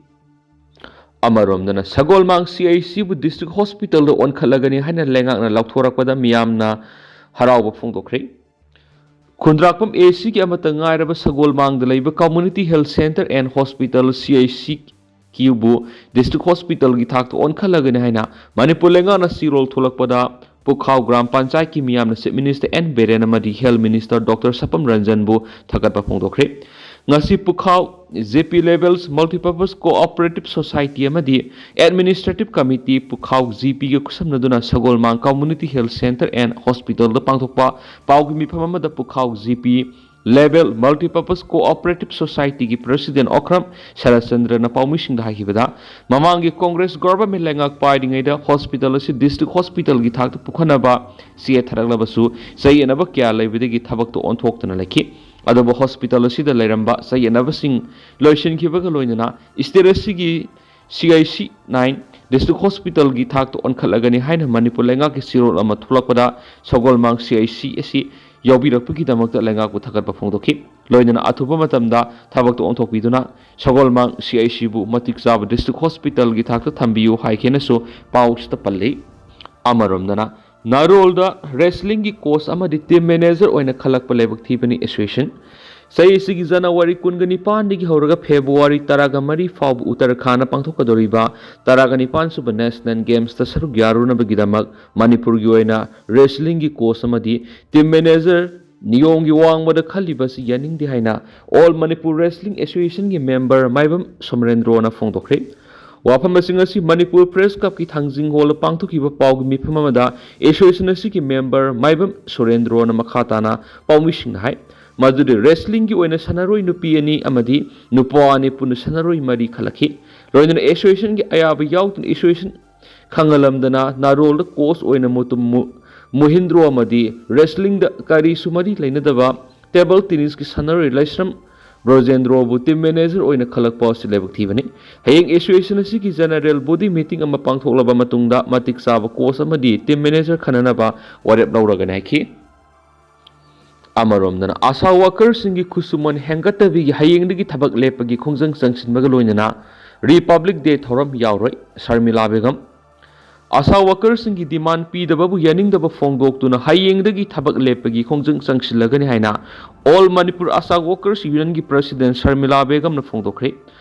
ꯑꯃꯔꯣꯝꯗꯅ, ꯁꯒꯣꯜꯃꯥꯡ ꯁꯤ ꯑꯩꯆ ꯁꯤꯕꯨ ꯗꯤꯁꯇ꯭ꯔꯤꯛ ꯍꯣꯁꯄꯤꯇꯥꯜꯗ ꯑꯣꯟꯈꯠꯂꯒꯅꯤ ꯍꯥꯏꯅ ꯂꯩꯉꯥꯛꯅ ꯂꯥꯎꯊꯣꯔꯛꯄꯗ ꯃꯤꯌꯥꯝꯅ ꯍꯔꯥꯎꯕ ꯐꯣꯡꯗꯣꯛꯈ꯭ꯔꯦ꯫ ꯈꯨꯟꯗ꯭ꯔꯥꯛꯄꯝ ꯑꯦ ꯁꯤꯒꯤ ꯑꯃꯠꯇ ꯉꯥꯏꯔꯕ ꯁꯒꯣꯜꯃꯥꯡꯗ ꯂꯩꯕ community health centre and hospital, C H C ꯀ꯭ꯌꯨꯕꯨ ꯗꯤꯁꯇ꯭ꯔꯤꯛ ꯍꯣꯁꯄꯤꯇꯥꯜꯒꯤ ꯊꯥꯛꯇ ꯑꯣꯟꯈꯠꯂꯒꯅꯤ ꯍꯥꯏꯅ ꯃꯅꯤꯄꯨꯔ ꯂꯩꯉꯥꯛꯅ ꯆꯦꯔꯣꯜ ꯊꯣꯛꯂꯛꯄꯗ ꯄꯨꯈꯥꯎ ꯒ꯭ꯔꯥꯝ ꯄꯟꯆꯥꯌꯠꯀꯤ ꯃꯤꯌꯥꯝꯅ ꯆꯤꯐ ꯃꯤꯅꯤꯁꯇꯔ ꯑꯦꯟ ꯕꯤꯔꯦꯟ ꯑꯃꯗꯤ ꯍꯦꯜꯊ ꯃꯤꯅꯤꯁꯇꯔ ꯗꯣꯛꯇꯔ ꯁꯄꯝ ꯔꯟꯖꯟꯕꯨ ꯊꯥꯒꯠꯄ ꯐꯣꯡꯗꯣꯛꯈ꯭ꯔꯦ꯫ ꯉꯁꯤ Pukhao J P levels multipurpose cooperative society ꯑꯃꯗꯤ ꯑꯦꯗꯃꯤꯅꯤꯁꯇ꯭ꯔꯦꯇꯤꯚ ꯀꯃꯤꯇꯤ ꯄꯨꯈꯥꯎ ꯖꯤ ꯄꯤꯒ ꯈꯨꯠꯁꯝꯅꯗꯨꯅ Sagolmang community health centre and ꯍꯣꯁꯄꯤꯇꯥꯜꯗ ꯄꯥꯡꯊꯣꯛꯄ ꯄꯥꯎꯒꯤ ꯃꯤꯐꯝ ꯑꯃꯗ Pukhao G P Level Multipurpose Cooperative Society ꯒꯤ President ꯑꯣꯀ꯭ꯔꯝ ꯁꯔꯠꯆꯟꯗ꯭ꯔꯅ ꯄꯥꯎꯃꯤꯁꯤꯡꯗ ꯍꯥꯏꯈꯤꯕꯗ, ꯃꯃꯥꯡꯒꯤ Congress government ꯂꯩꯉꯥꯛ ꯄꯥꯏꯔꯤꯉꯩꯗ hospital ꯑꯁꯤ district hospital ꯒꯤ ꯊꯥꯛꯇ ꯄꯨꯈꯠꯅꯕ ꯆꯦ ꯊꯥꯔꯛꯂꯕꯁꯨ, ꯆꯌꯦꯠꯅꯕ ꯀꯌꯥ ꯂꯩꯕꯗꯒꯤ ꯊꯕꯛꯇꯨ ꯑꯣꯟꯊꯣꯛꯇꯨꯅ ꯂꯩꯈꯤ꯫ ꯑꯗꯨꯕꯨ hospital ꯑꯁꯤꯗ ꯂꯩꯔꯝꯕ ꯆꯌꯦꯠꯅꯕꯁꯤꯡ ꯂꯣꯏꯁꯤꯟꯈꯤꯕꯒ ꯂꯣꯏꯅꯅ state ꯑꯁꯤꯒꯤ C I C nine district hospital ꯒꯤ ꯊꯥꯛꯇ ꯑꯣꯟꯈꯠꯂꯒꯅꯤ ꯍꯥꯏꯅ ꯃꯅꯤꯄꯨꯔ ꯂꯩꯉꯥꯛꯀꯤ ꯆꯦꯔꯣꯜ ꯑꯃ ꯊꯣꯛꯂꯛꯄꯗ, ꯁꯒꯣꯜꯃꯥꯡ C I C ꯑꯁꯤ ꯌꯥꯎꯕꯤꯔꯛꯄꯒꯤꯗꯃꯛꯇ ꯂꯩꯉꯥꯛꯄꯨ ꯊꯥꯒꯠꯄ ꯐꯣꯡꯗꯣꯛꯈꯤ꯫ ꯂꯣꯏꯅꯅ ꯑꯊꯨꯕ ꯃꯇꯝꯗ ꯊꯕꯛꯇ ꯑꯣꯟꯊꯣꯛꯄꯤꯗꯨꯅ ꯁꯒꯣꯜꯃꯥꯡ C I C ꯕꯨ ꯃꯇꯤꯛ ꯆꯥꯕ district hospital ꯒꯤ ꯊꯥꯛꯇ ꯊꯝꯕꯤꯌꯨ ꯍꯥꯏꯈꯤꯅꯁꯨ ꯄꯥꯎꯁꯤꯗ ꯄꯜꯂꯤ꯫ ꯑꯃꯔꯣꯝꯗꯅ, ꯅꯥꯔꯣꯜꯗ wrestling ꯒꯤ coach ꯑꯃꯗꯤ team manager ꯑꯣꯏꯅ ꯈꯜꯂꯛꯄ ꯂꯥꯏꯕꯛ ꯊꯤꯕꯅꯤ association꯫ ꯆꯍꯤ ꯑꯁꯤꯒꯤ ꯖꯅꯋꯥꯔꯤ ꯀꯨꯟꯒ ꯅꯤꯄꯥꯟꯗꯒꯤ ꯍꯧꯔꯒ ꯐꯦꯕ꯭ꯔꯨꯋꯥꯔꯤ ꯇꯔꯥꯒ ꯃꯔꯤ ꯐꯥꯎꯕ ꯎꯠꯇꯔꯈꯥꯟꯗ ꯄꯥꯡꯊꯣꯛꯀꯗꯧꯔꯤꯕ ꯇꯔꯥꯒ ꯅꯤꯄꯥꯟ ꯁꯨꯕ National Games ꯇ ꯁꯔꯨꯛ ꯌꯥꯔꯨꯅꯕꯒꯤꯗꯃꯛ ꯃꯅꯤꯄꯨꯔꯒꯤ ꯑꯣꯏꯅ wrestling ꯒꯤ coach ꯑꯃꯗꯤ team manager ꯅꯤꯌꯣꯝꯒꯤ ꯋꯥꯡꯃꯗ ꯈꯜꯂꯤꯕ ꯑꯁꯤ ꯌꯥꯅꯤꯡꯗꯦ ꯍꯥꯏꯅ All Manipur Wrestling Association ꯒꯤ member ꯃꯥꯏꯕꯝ ꯁꯣꯃꯔꯦꯟꯗ꯭ꯔꯣꯅ ꯐꯣꯡꯗꯣꯛꯈ꯭ꯔꯦ꯫ ꯋꯥꯐꯝ ꯑꯁꯤꯡ ꯑꯁꯤ ꯃꯅꯤꯄꯨꯔ Press Club ꯀꯤ ꯊꯥꯡꯖꯤꯡ ꯍꯣꯜꯗ ꯄꯥꯡꯊꯣꯛꯈꯤꯕ ꯄꯥꯎꯒꯤ ꯃꯤꯐꯝ ꯑꯃꯗ association ꯑꯁꯤꯒꯤ member ꯃꯥꯏꯕꯝ ꯁꯨꯔꯦꯟꯗ꯭ꯔꯣꯅ ꯃꯈꯥ ꯇꯥꯅ ꯄꯥꯎꯃꯤꯁꯤꯡꯗ ꯍꯥꯏ꯫ ꯃꯗꯨꯗꯤ wrestling ꯒꯤ ꯑꯣꯏꯅ ꯁꯥꯟꯅꯔꯣꯏ ꯅꯨꯄꯤ ꯑꯅꯤ ꯑꯃꯗꯤ ꯅꯨꯄꯥ ꯑꯅꯤ ꯄꯨꯟꯅ ꯁꯥꯟꯅꯔꯣꯏ ꯃꯔꯤ ꯈꯜꯂꯛꯈꯤ꯫ ꯂꯣꯏꯅꯅ association ꯒꯤ ꯑꯌꯥꯕ ꯌꯥꯎꯗꯅ association ꯈꯪꯍꯜꯂꯝꯗꯅ ꯅꯥꯔꯣꯜꯗ coach ꯑꯣꯏꯅ ꯃꯨꯇꯨꯝ ꯃꯨ-, ꯃꯨꯍꯤꯟꯗ꯭ꯔꯣ ꯑꯃꯗꯤ wrestling ꯗ ꯀꯔꯤꯁꯨ ꯃꯔꯤ ꯂꯩꯅꯗꯕ table tennis ꯀꯤ ꯁꯥꯟꯅꯔꯣꯏ ꯂꯥꯏꯁ꯭ꯔꯝ ꯕ꯭ꯔꯣꯖꯦꯟꯗ꯭ꯔꯣꯕꯨ team manager ꯑꯣꯏꯅ ꯈꯜꯂꯛꯄ ꯑꯁꯤ ꯂꯥꯏꯕꯛ ꯊꯤꯕꯅꯤ꯫ ꯍꯌꯦꯡ association ꯑꯁꯤꯒꯤ general body meeting ꯑꯃ ꯄꯥꯡꯊꯣꯛꯂꯕ ꯃꯇꯨꯡꯗ ꯃꯇꯤꯛ ꯆꯥꯕ coach ꯑꯃꯗꯤ team manager ꯈꯟꯅꯅꯕ ꯋꯥꯔꯦꯞ ꯂꯧꯔꯒꯅꯤ ꯍꯥꯏꯈꯤ꯫ ꯑꯃꯔꯣꯝꯗꯅ, ASHA worker ꯁꯤꯡꯒꯤ ꯈꯨꯠꯁꯨꯃꯟ ꯍꯦꯟꯒꯠꯇꯕꯤꯒꯤ ꯍꯌꯦꯡꯗꯒꯤ ꯊꯕꯛ ꯂꯦꯞꯄꯒꯤ ꯈꯣꯡꯖꯪ ꯆꯪꯁꯤꯟꯕꯒ ꯂꯣꯏꯅꯅ Republic Day ꯊꯧꯔꯝ ꯌꯥꯎꯔꯣꯏ, ꯁꯔꯃꯤꯂꯥ ꯕꯦꯒꯝ꯫ ASHA worker ꯁꯤꯡꯒꯤ demand ꯄꯤꯗꯕꯕꯨ ꯌꯥꯅꯤꯡꯗꯕ ꯐꯣꯡꯗꯣꯛꯇꯨꯅ ꯍꯌꯦꯡꯗꯒꯤ ꯊꯕꯛ ꯂꯦꯞꯄꯒꯤ ꯈꯣꯡꯖꯪ ꯆꯪꯁꯤꯜꯂꯒꯅꯤ ꯍꯥꯏꯅ All Manipur ASHA Workers Union ꯒꯤ President ꯁꯔꯃꯤꯂꯥ ꯕꯦꯒꯝꯅ ꯐꯣꯡꯗꯣꯛꯈ꯭ꯔꯦ꯫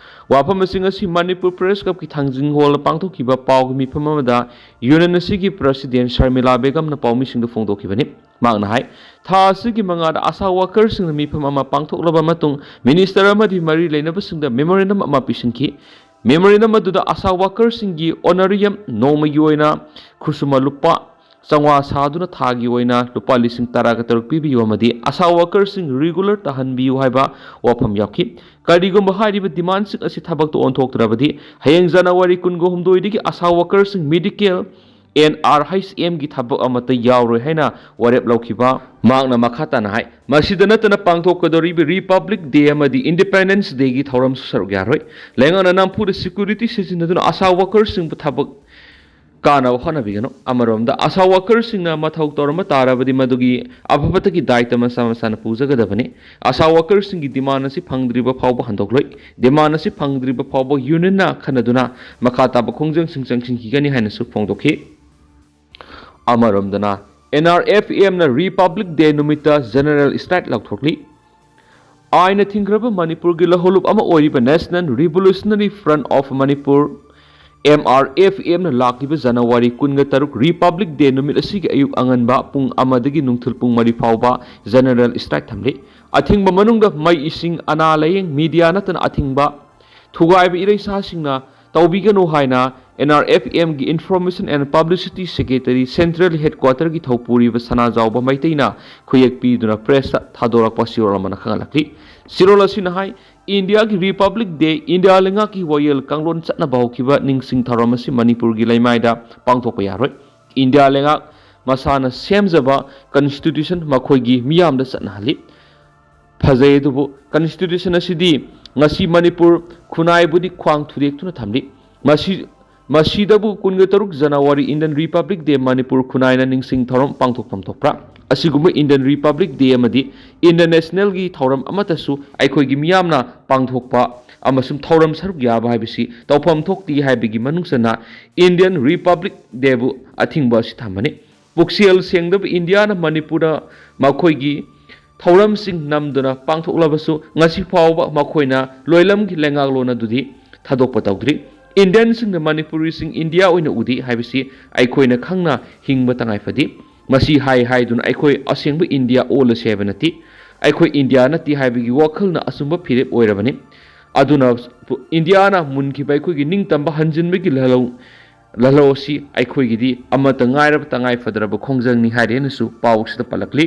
ꯋꯥꯐꯝꯁꯤꯡ ꯑꯁꯤ ꯃꯅꯤꯄꯨꯔ Press Club ꯀꯤ ꯊꯥꯡꯖꯤꯡ ꯍꯣꯜꯗ ꯄꯥꯡꯊꯣꯛꯈꯤꯕ ꯄꯥꯎꯒꯤ ꯃꯤꯐꯝ ꯑꯃꯗ Union ꯑꯁꯤꯒꯤ President ꯁꯔꯃꯤꯂꯥ ꯕꯦꯒꯝꯅ ꯄꯥꯎꯃꯤꯁꯤꯡꯗ ꯐꯣꯡꯗꯣꯛꯈꯤꯕꯅꯤ꯫ ꯃꯍꯥꯛꯅ ꯍꯥꯏ, ꯊꯥ ꯑꯁꯤꯒꯤ ꯃꯉꯥꯗ ASHA worker ꯁꯤꯡꯅ ꯃꯤꯐꯝ ꯑꯃ ꯄꯥꯡꯊꯣꯛꯂꯕ ꯃꯇꯨꯡ, minister ꯑꯃꯗꯤ ꯃꯔꯤ ꯂꯩꯅꯕꯁꯤꯡꯗ memorandum ꯑꯃ ꯄꯤꯁꯤꯟꯈꯤ꯫ Memorandum ꯑꯗꯨꯗ ASHA worker ꯁꯤꯡꯒꯤ honorarium ꯅꯣꯡꯃꯒꯤ ꯑꯣꯏꯅ ꯈꯨꯠꯁꯨꯃꯟ ꯂꯨꯄꯥ ꯆꯥꯝꯃꯉꯥ ꯁꯥꯗꯨꯅ ꯊꯥꯒꯤ ꯑꯣꯏꯅ ꯂꯨꯄꯥ ꯂꯤꯁꯤꯡ ꯇꯔꯥꯒ ꯇꯔꯨꯛ ꯄꯤꯕꯤꯌꯨ ꯑꯃꯗꯤ ꯑꯁꯥ ꯋꯥꯀꯔꯁꯤꯡ ꯔꯤꯒꯨꯂꯔ ꯇꯥꯍꯟꯕꯤꯌꯨ ꯍꯥꯏꯕ ꯋꯥꯐꯝ ꯌꯥꯎꯈꯤ꯫ ꯀꯔꯤꯒꯨꯝꯕ ꯍꯥꯏꯔꯤꯕ ꯗꯤꯃꯥꯟꯁꯤꯡ ꯑꯁꯤ ꯊꯕꯛꯇ ꯑꯣꯟꯊꯣꯛꯇ꯭ꯔꯕꯗꯤ ꯍꯌꯦꯡ ꯖꯅꯋꯥꯔꯤ ꯀꯨꯟꯒ ꯍꯨꯝꯗꯣꯏꯗꯒꯤ ꯑꯁꯥ ꯋꯥꯀꯔꯁꯤꯡ ꯃꯦꯗꯤꯀꯦꯜ ꯑꯦꯟ ꯑꯥꯔ ꯑꯩꯆ ꯑꯦꯝꯒꯤ ꯊꯕꯛ ꯑꯃꯠꯇ ꯌꯥꯎꯔꯣꯏ ꯍꯥꯏꯅ ꯋꯥꯔꯦꯞ ꯂꯧꯈꯤꯕ꯫ ꯃꯍꯥꯛꯅ ꯃꯈꯥ ꯇꯥꯅ ꯍꯥꯏ, ꯃꯁꯤꯗ ꯅꯠꯇꯅ ꯄꯥꯡꯊꯣꯛꯀꯗꯧꯔꯤꯕ ꯔꯤꯄꯕ꯭ꯂꯤꯛ ꯗꯦ ꯑꯃꯗꯤ ꯏꯟꯗꯤꯄꯦꯟꯗꯦꯟꯁ ꯗꯦꯒꯤ ꯊꯧꯔꯝꯁꯨ ꯁꯔꯨꯛ ꯌꯥꯔꯣꯏ꯫ ꯂꯩꯉꯥꯛꯅ ꯅꯝꯐꯨꯗ ꯁꯦꯀ꯭ꯌꯨꯔꯤꯇꯤ ꯁꯤꯖꯤꯟꯅꯗꯨꯅ ꯑꯁꯥ ꯋꯥꯀꯔꯁꯤꯡꯕꯨ ꯊꯕꯛ ꯀꯥꯅꯕ ꯍꯣꯠꯅꯕꯤꯒꯅꯨ꯫ ꯑꯃꯔꯣꯝꯗ, ꯑꯁꯥ ꯋꯥꯀꯔꯁꯤꯡꯅ ꯃꯊꯧ ꯇꯧꯔꯝꯕ ꯇꯥꯔꯕꯗꯤ ꯃꯗꯨꯒꯤ ꯑꯐꯕꯇꯒꯤ ꯗꯥꯏꯇ ꯃꯁꯥ ꯃꯁꯥꯅ ꯄꯨꯖꯒꯗꯕꯅꯤ꯫ ꯑꯁꯥ ꯋꯥꯀꯔꯁꯤꯡꯒꯤ ꯗꯤꯃꯥꯟ ꯑꯁꯤ ꯐꯪꯗ꯭ꯔꯤꯕ ꯐꯥꯎꯕ ꯍꯟꯗꯣꯛꯂꯣꯏ꯫ ꯗꯤꯃꯥꯟ ꯑꯁꯤ ꯐꯪꯗ꯭ꯔꯤꯕ ꯐꯥꯎꯕ ꯌꯨꯅꯤꯌꯟꯅ ꯈꯟꯅꯗꯨꯅ ꯃꯈꯥ ꯇꯥꯕ ꯈꯣꯡꯖꯪꯁꯤꯡ ꯆꯪꯁꯤꯟꯈꯤꯒꯅꯤ ꯍꯥꯏꯅꯁꯨ ꯐꯣꯡꯗꯣꯛꯈꯤ꯫ ꯑꯃꯔꯣꯝꯗꯅ, and R F ꯑꯦꯝꯅ republic day ꯅꯨꯃꯤꯠꯇ ꯖꯦꯅꯔꯦꯜ ꯁ꯭ꯇ꯭ꯔꯥꯏꯛ ꯂꯥꯎꯊꯣꯛꯂꯤ꯫ ꯑꯥꯏꯟꯅ ꯊꯤꯡꯈ꯭ꯔꯕ ꯃꯅꯤꯄꯨꯔꯒꯤ ꯂꯧꯍꯧꯂꯨꯞ ꯑꯃ ꯑꯣꯏꯔꯤꯕ National Revolutionary Front of Manipur, M R F ꯑꯦꯝꯅ ꯂꯥꯛꯂꯤꯕ ꯖꯅꯋꯥꯔꯤ ꯀꯨꯟꯒ ꯇꯔꯨꯛ ꯔꯤꯄꯕ꯭ꯂꯤꯛ ꯗꯦ ꯅꯨꯃꯤꯠ ꯑꯁꯤꯒꯤ ꯑꯌꯨꯛ ꯑꯉꯟꯕ ꯄꯨꯡ ꯑꯃꯗꯒꯤ ꯅꯨꯡꯊꯤꯜ ꯄꯨꯡ ꯃꯔꯤ ꯐꯥꯎꯕ ꯖꯦꯅꯔꯦꯜ ꯁ꯭ꯇ꯭ꯔꯥꯏꯛ ꯊꯝꯂꯤ꯫ ꯑꯊꯤꯡꯕ ꯃꯅꯨꯡꯗ ꯃꯩ, ꯏꯁꯤꯡ, ꯑꯅꯥ ꯂꯥꯌꯦꯡ, ꯃꯤꯗꯤꯌꯥ ꯅꯠꯇꯅ ꯑꯊꯤꯡꯕ ꯊꯨꯒꯥꯏꯕ ꯏꯔꯩꯁꯥꯁꯤꯡꯅ ꯇꯧꯕꯤꯒꯅꯨ ꯍꯥꯏꯅ ꯑꯦꯟ ꯑꯥꯔ ꯑꯦꯐ ꯑꯦꯝꯒꯤ Information and Publicity Secretary, Central Headquarter ꯒꯤ ꯊꯧꯄꯨꯔꯤꯕ ꯁꯅꯥꯖꯥꯎꯕ ꯃꯩꯇꯩꯅ ꯈꯨꯌꯦꯛ ꯄꯤꯗꯨꯅ ꯄ꯭ꯔꯦꯁꯇ ꯊꯥꯗꯣꯔꯛꯄ ꯆꯤꯔꯣꯜ ꯑꯃꯅ ꯈꯪꯍꯜꯂꯛꯂꯤ꯫ ꯆꯤꯔꯣꯜ ꯑꯁꯤꯅ ꯍꯥꯏ, ꯏꯟꯗꯤꯌꯥꯒꯤ ꯔꯤꯄꯕ꯭ꯂꯤꯛ ꯗꯦ, ꯏꯟꯗꯤꯌꯥ ꯂꯩꯉꯥꯛꯀꯤ ꯋꯥꯌꯦꯜ ꯀꯥꯡꯂꯣꯟ ꯆꯠꯅꯕ ꯍꯧꯈꯤꯕ ꯅꯤꯡꯁꯤꯡ ꯊꯧꯔꯝ ꯑꯁꯤ ꯃꯅꯤꯄꯨꯔꯒꯤ ꯂꯩꯃꯥꯏꯗ ꯄꯥꯡꯊꯣꯛꯄ ꯌꯥꯔꯣꯏ꯫ ꯏꯟꯗꯤꯌꯥ ꯂꯩꯉꯥꯛ ꯃꯁꯥꯅ ꯁꯦꯝꯖꯕ ꯀꯟꯁꯇꯤꯇ꯭ꯌꯨꯁꯟ ꯃꯈꯣꯏꯒꯤ ꯃꯤꯌꯥꯝꯗ ꯆꯠꯅꯍꯜꯂꯤ꯫ ꯐꯖꯩ, ꯑꯗꯨꯕꯨ ꯀꯟꯁꯇꯤꯇ꯭ꯌꯨꯁꯟ ꯑꯁꯤꯗꯤ ꯉꯁꯤ ꯃꯅꯤꯄꯨꯔ ꯈꯨꯟꯅꯥꯏꯕꯨꯗꯤ ꯈ꯭ꯋꯥꯡ ꯊꯨꯗꯦꯛꯇꯨꯅ ꯊꯝꯂꯤ꯫ ꯃꯁꯤ, ꯃꯁꯤꯗꯕꯨ ꯀꯨꯟꯒ ꯇꯔꯨꯛ January Indian Republic Day Manipur ꯈꯨꯟꯅꯥꯏꯅ ꯅꯤꯡꯁꯤꯡ ꯊꯧꯔꯝ ꯄꯥꯡꯊꯣꯛꯐꯝ ꯊꯣꯛꯄ꯭ꯔꯥ? ꯑꯁꯤꯒꯨꯝꯕ Indian Republic Day ꯑꯃꯗꯤ ꯏꯟꯇꯔꯅꯦꯁꯅꯦꯜꯒꯤ ꯊꯧꯔꯝ ꯑꯃꯠꯇꯁꯨ ꯑꯩꯈꯣꯏꯒꯤ ꯃꯤꯌꯥꯝꯅ ꯄꯥꯡꯊꯣꯛꯄ ꯑꯃꯁꯨꯡ ꯊꯧꯔꯝ ꯁꯔꯨꯛ ꯌꯥꯕ ꯍꯥꯏꯕꯁꯤ ꯇꯧꯐꯝ ꯊꯣꯛꯇꯦ ꯍꯥꯏꯕꯒꯤ ꯃꯅꯨꯡ ꯆꯟꯅ Indian Republic Day ꯕꯨ ꯑꯊꯤꯡꯕ ꯑꯁꯤ ꯊꯝꯕꯅꯤ꯫ ꯄꯨꯛꯆꯦꯜ ꯁꯦꯡꯗꯕ ꯏꯟꯗꯤꯌꯥꯅ ꯃꯅꯤꯄꯨꯔꯗ ꯃꯈꯣꯏꯒꯤ ꯊꯧꯔꯝꯁꯤꯡ ꯅꯝꯗꯨꯅ ꯄꯥꯡꯊꯣꯛꯂꯕꯁꯨ, ꯉꯁꯤ ꯐꯥꯎꯕ ꯃꯈꯣꯏꯅ ꯂꯣꯏꯂꯝꯒꯤ ꯂꯩꯉꯥꯛꯂꯣꯟ ꯑꯗꯨꯗꯤ ꯊꯥꯗꯣꯛꯄ ꯇꯧꯗ꯭ꯔꯤ꯫ ꯏꯟꯗꯤꯌꯟꯁꯤꯡꯅ ꯃꯅꯤꯄꯨꯔꯤꯁꯤꯡ ꯏꯟꯗꯤꯌꯥ ꯑꯣꯏꯅ ꯎꯗꯦ ꯍꯥꯏꯕꯁꯤ ꯑꯩꯈꯣꯏꯅ ꯈꯪꯅ ꯍꯤꯡꯕ ꯇꯉꯥꯏ ꯐꯗꯦ꯫ ꯃꯁꯤ ꯍꯥꯏ ꯍꯥꯏꯗꯨꯅ ꯑꯩꯈꯣꯏ ꯑꯁꯦꯡꯕ ꯏꯟꯗꯤꯌꯥ ꯑꯣꯜꯂꯁꯦ ꯍꯥꯏꯕ ꯅꯠꯇꯦ꯫ ꯑꯩꯈꯣꯏ ꯏꯟꯗꯤꯌꯥ ꯅꯠꯇꯦ ꯍꯥꯏꯕꯒꯤ ꯋꯥꯈꯜꯅ ꯑꯆꯨꯝꯕ ꯐꯤꯔꯦꯞ ꯑꯣꯏꯔꯕꯅꯤ꯫ ꯑꯗꯨꯅ ꯏꯟꯗꯤꯌꯥꯅ ꯃꯨꯟꯈꯤꯕ ꯑꯩꯈꯣꯏꯒꯤ ꯅꯤꯡꯇꯝꯕ ꯍꯟꯖꯤꯟꯕꯒꯤ ꯂꯥꯜꯍꯧ ꯂꯥꯜꯍꯧ ꯑꯁꯤ ꯑꯩꯈꯣꯏꯒꯤꯗꯤ ꯑꯃꯠꯇ ꯉꯥꯏꯔꯕ ꯇꯉꯥꯏ ꯐꯗ꯭ꯔꯕ ꯈꯣꯡꯖꯪꯅꯤ ꯍꯥꯏꯔꯦꯅꯁꯨ ꯄꯥꯎ ꯑꯁꯤꯗ ꯄꯜꯂꯛꯂꯤ꯫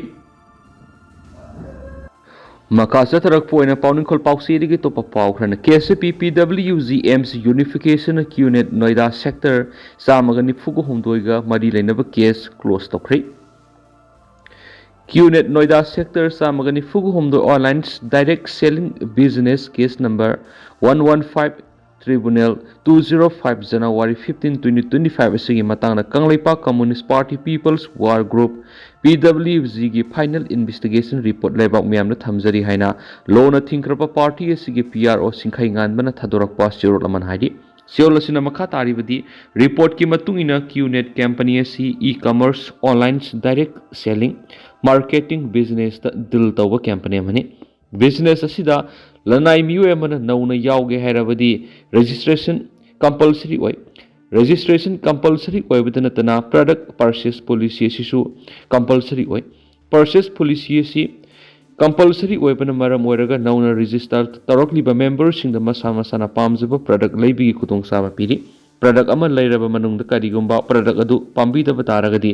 ꯃꯈꯥ ꯆꯠꯊꯔꯛꯄ ꯑꯣꯏꯅ ꯄꯥꯎꯅꯤꯡꯈꯣꯜ ꯄꯥꯎꯆꯦꯗꯒꯤ ꯑꯇꯣꯞꯄ ꯄꯥꯎ ꯈꯔꯅ, ꯀꯦ ꯑꯦꯁ ꯄꯤ ꯄꯤ ꯗꯕ꯭ꯂꯤꯌꯨ G M C ꯌꯨꯅꯤꯐꯤꯀꯦꯁꯟꯅ ꯀ꯭ꯌꯨꯅꯦꯠ Noida sector ꯆꯥꯝꯃꯒ ꯅꯤꯐꯨꯒ ꯍꯨꯝꯗꯣꯏꯒ ꯃꯔꯤ ꯂꯩꯅꯕ ꯀꯦꯁ ꯀ꯭ꯂꯣꯖ ꯇꯧꯈ꯭ꯔꯦ꯫ ꯀ꯭ꯌꯨꯅꯦꯠ ꯅꯣꯏꯗꯥ ꯁꯦꯛꯇꯔ ꯆꯥꯝꯃꯒ ꯅꯤꯐꯨꯒ ꯍꯨꯝꯗꯣꯏ online direct selling business case number one one five tribunal two zero five ꯖꯅꯋꯥꯔꯤ ꯐꯤꯐꯇꯤꯟ, ꯇ꯭ꯋꯦꯟꯇꯤ ꯇ꯭ꯋꯦꯟꯇꯤ ꯐꯥꯏꯚ ꯑꯁꯤꯒꯤ ꯃꯇꯥꯡꯗ ꯀꯪꯂꯩꯄꯥꯛ communist party people's war group, P W ꯖꯤꯒꯤ ꯐꯥꯏꯅꯦꯜ ꯏꯟꯚꯦꯁꯇꯤꯒꯦꯁꯟ ꯔꯤꯄꯣꯔꯠ ꯂꯩꯕꯥꯛ ꯃꯤꯌꯥꯝꯗ ꯊꯝꯖꯔꯤ ꯍꯥꯏꯅ ꯂꯣꯅ ꯊꯤꯡꯈ꯭ꯔꯕ ꯄꯥꯔꯇꯤ ꯑꯁꯤꯒꯤ ꯄꯤ ꯑꯥꯔ ꯑꯣ ꯁꯤꯡꯈꯩ ꯉꯥꯟꯕꯅ ꯊꯥꯗꯣꯔꯛꯄ ꯆꯦꯔꯣꯜ ꯑꯃꯅ ꯍꯥꯏꯔꯤ꯫ ꯆꯦꯔꯣꯜ ꯑꯁꯤꯅ ꯃꯈꯥ ꯇꯥꯔꯤꯕꯗꯤ, ꯔꯤꯄꯣꯔꯠꯀꯤ ꯃꯇꯨꯡ ꯏꯟꯅ ꯀ꯭ꯌꯨꯅꯦꯠ ꯀꯝꯄꯅꯤ ꯑꯁꯤ e commerce, online direct selling, marketing ꯕꯤꯖꯤꯅꯦꯁꯇ ꯗꯤꯜ ꯇꯧꯕ ꯀꯝꯄꯅꯤ ꯑꯃꯅꯤ꯫ ꯕꯤꯖꯤꯅꯦꯁ ꯑꯁꯤꯗ ꯂꯅꯥꯏ ꯃꯤꯑꯣꯏ ꯑꯃꯅ ꯅꯧꯅ ꯌꯥꯎꯒꯦ ꯍꯥꯏꯔꯕꯗꯤ ꯔꯦꯖꯤꯁꯇ꯭ꯔꯦꯁꯟ ꯀꯝꯄꯜꯁꯔꯤ ꯑꯣꯏ꯫ ꯔꯦꯖꯤꯁꯇ꯭ꯔꯦꯁꯟ ꯀꯝꯄꯜꯁꯔꯤ ꯑꯣꯏꯕꯇ ꯅꯠꯇꯅ ꯄ꯭ꯔꯗꯛ ꯄꯔꯆꯦꯁ ꯄꯣꯂꯤꯁꯤ ꯑꯁꯤꯁꯨ ꯀꯝꯄꯜꯁꯔꯤ ꯑꯣꯏ꯫ ꯄꯔꯆꯦꯁ ꯄꯣꯂꯤꯁꯤ ꯑꯁꯤ ꯀꯝꯄꯜꯁꯔꯤ ꯑꯣꯏꯕꯅ ꯃꯔꯝ ꯑꯣꯏꯔꯒ ꯅꯧꯅ ꯔꯦꯖꯤꯁꯇꯔ ꯇꯧꯔꯛꯂꯤꯕ ꯃꯦꯝꯕꯔꯁꯤꯡꯗ ꯃꯁꯥ ꯃꯁꯥꯅ ꯄꯥꯝꯖꯕ ꯄ꯭ꯔꯗꯛ ꯂꯩꯕꯒꯤ ꯈꯨꯗꯣꯡꯆꯥꯕ ꯄꯤꯔꯤ꯫ ꯄ꯭ꯔꯗꯛ ꯑꯃ ꯂꯩꯔꯕ ꯃꯅꯨꯡꯗ ꯀꯔꯤꯒꯨꯝꯕ ꯄ꯭ꯔꯗꯛ ꯑꯗꯨ ꯄꯥꯝꯕꯤꯗꯕ ꯇꯥꯔꯒꯗꯤ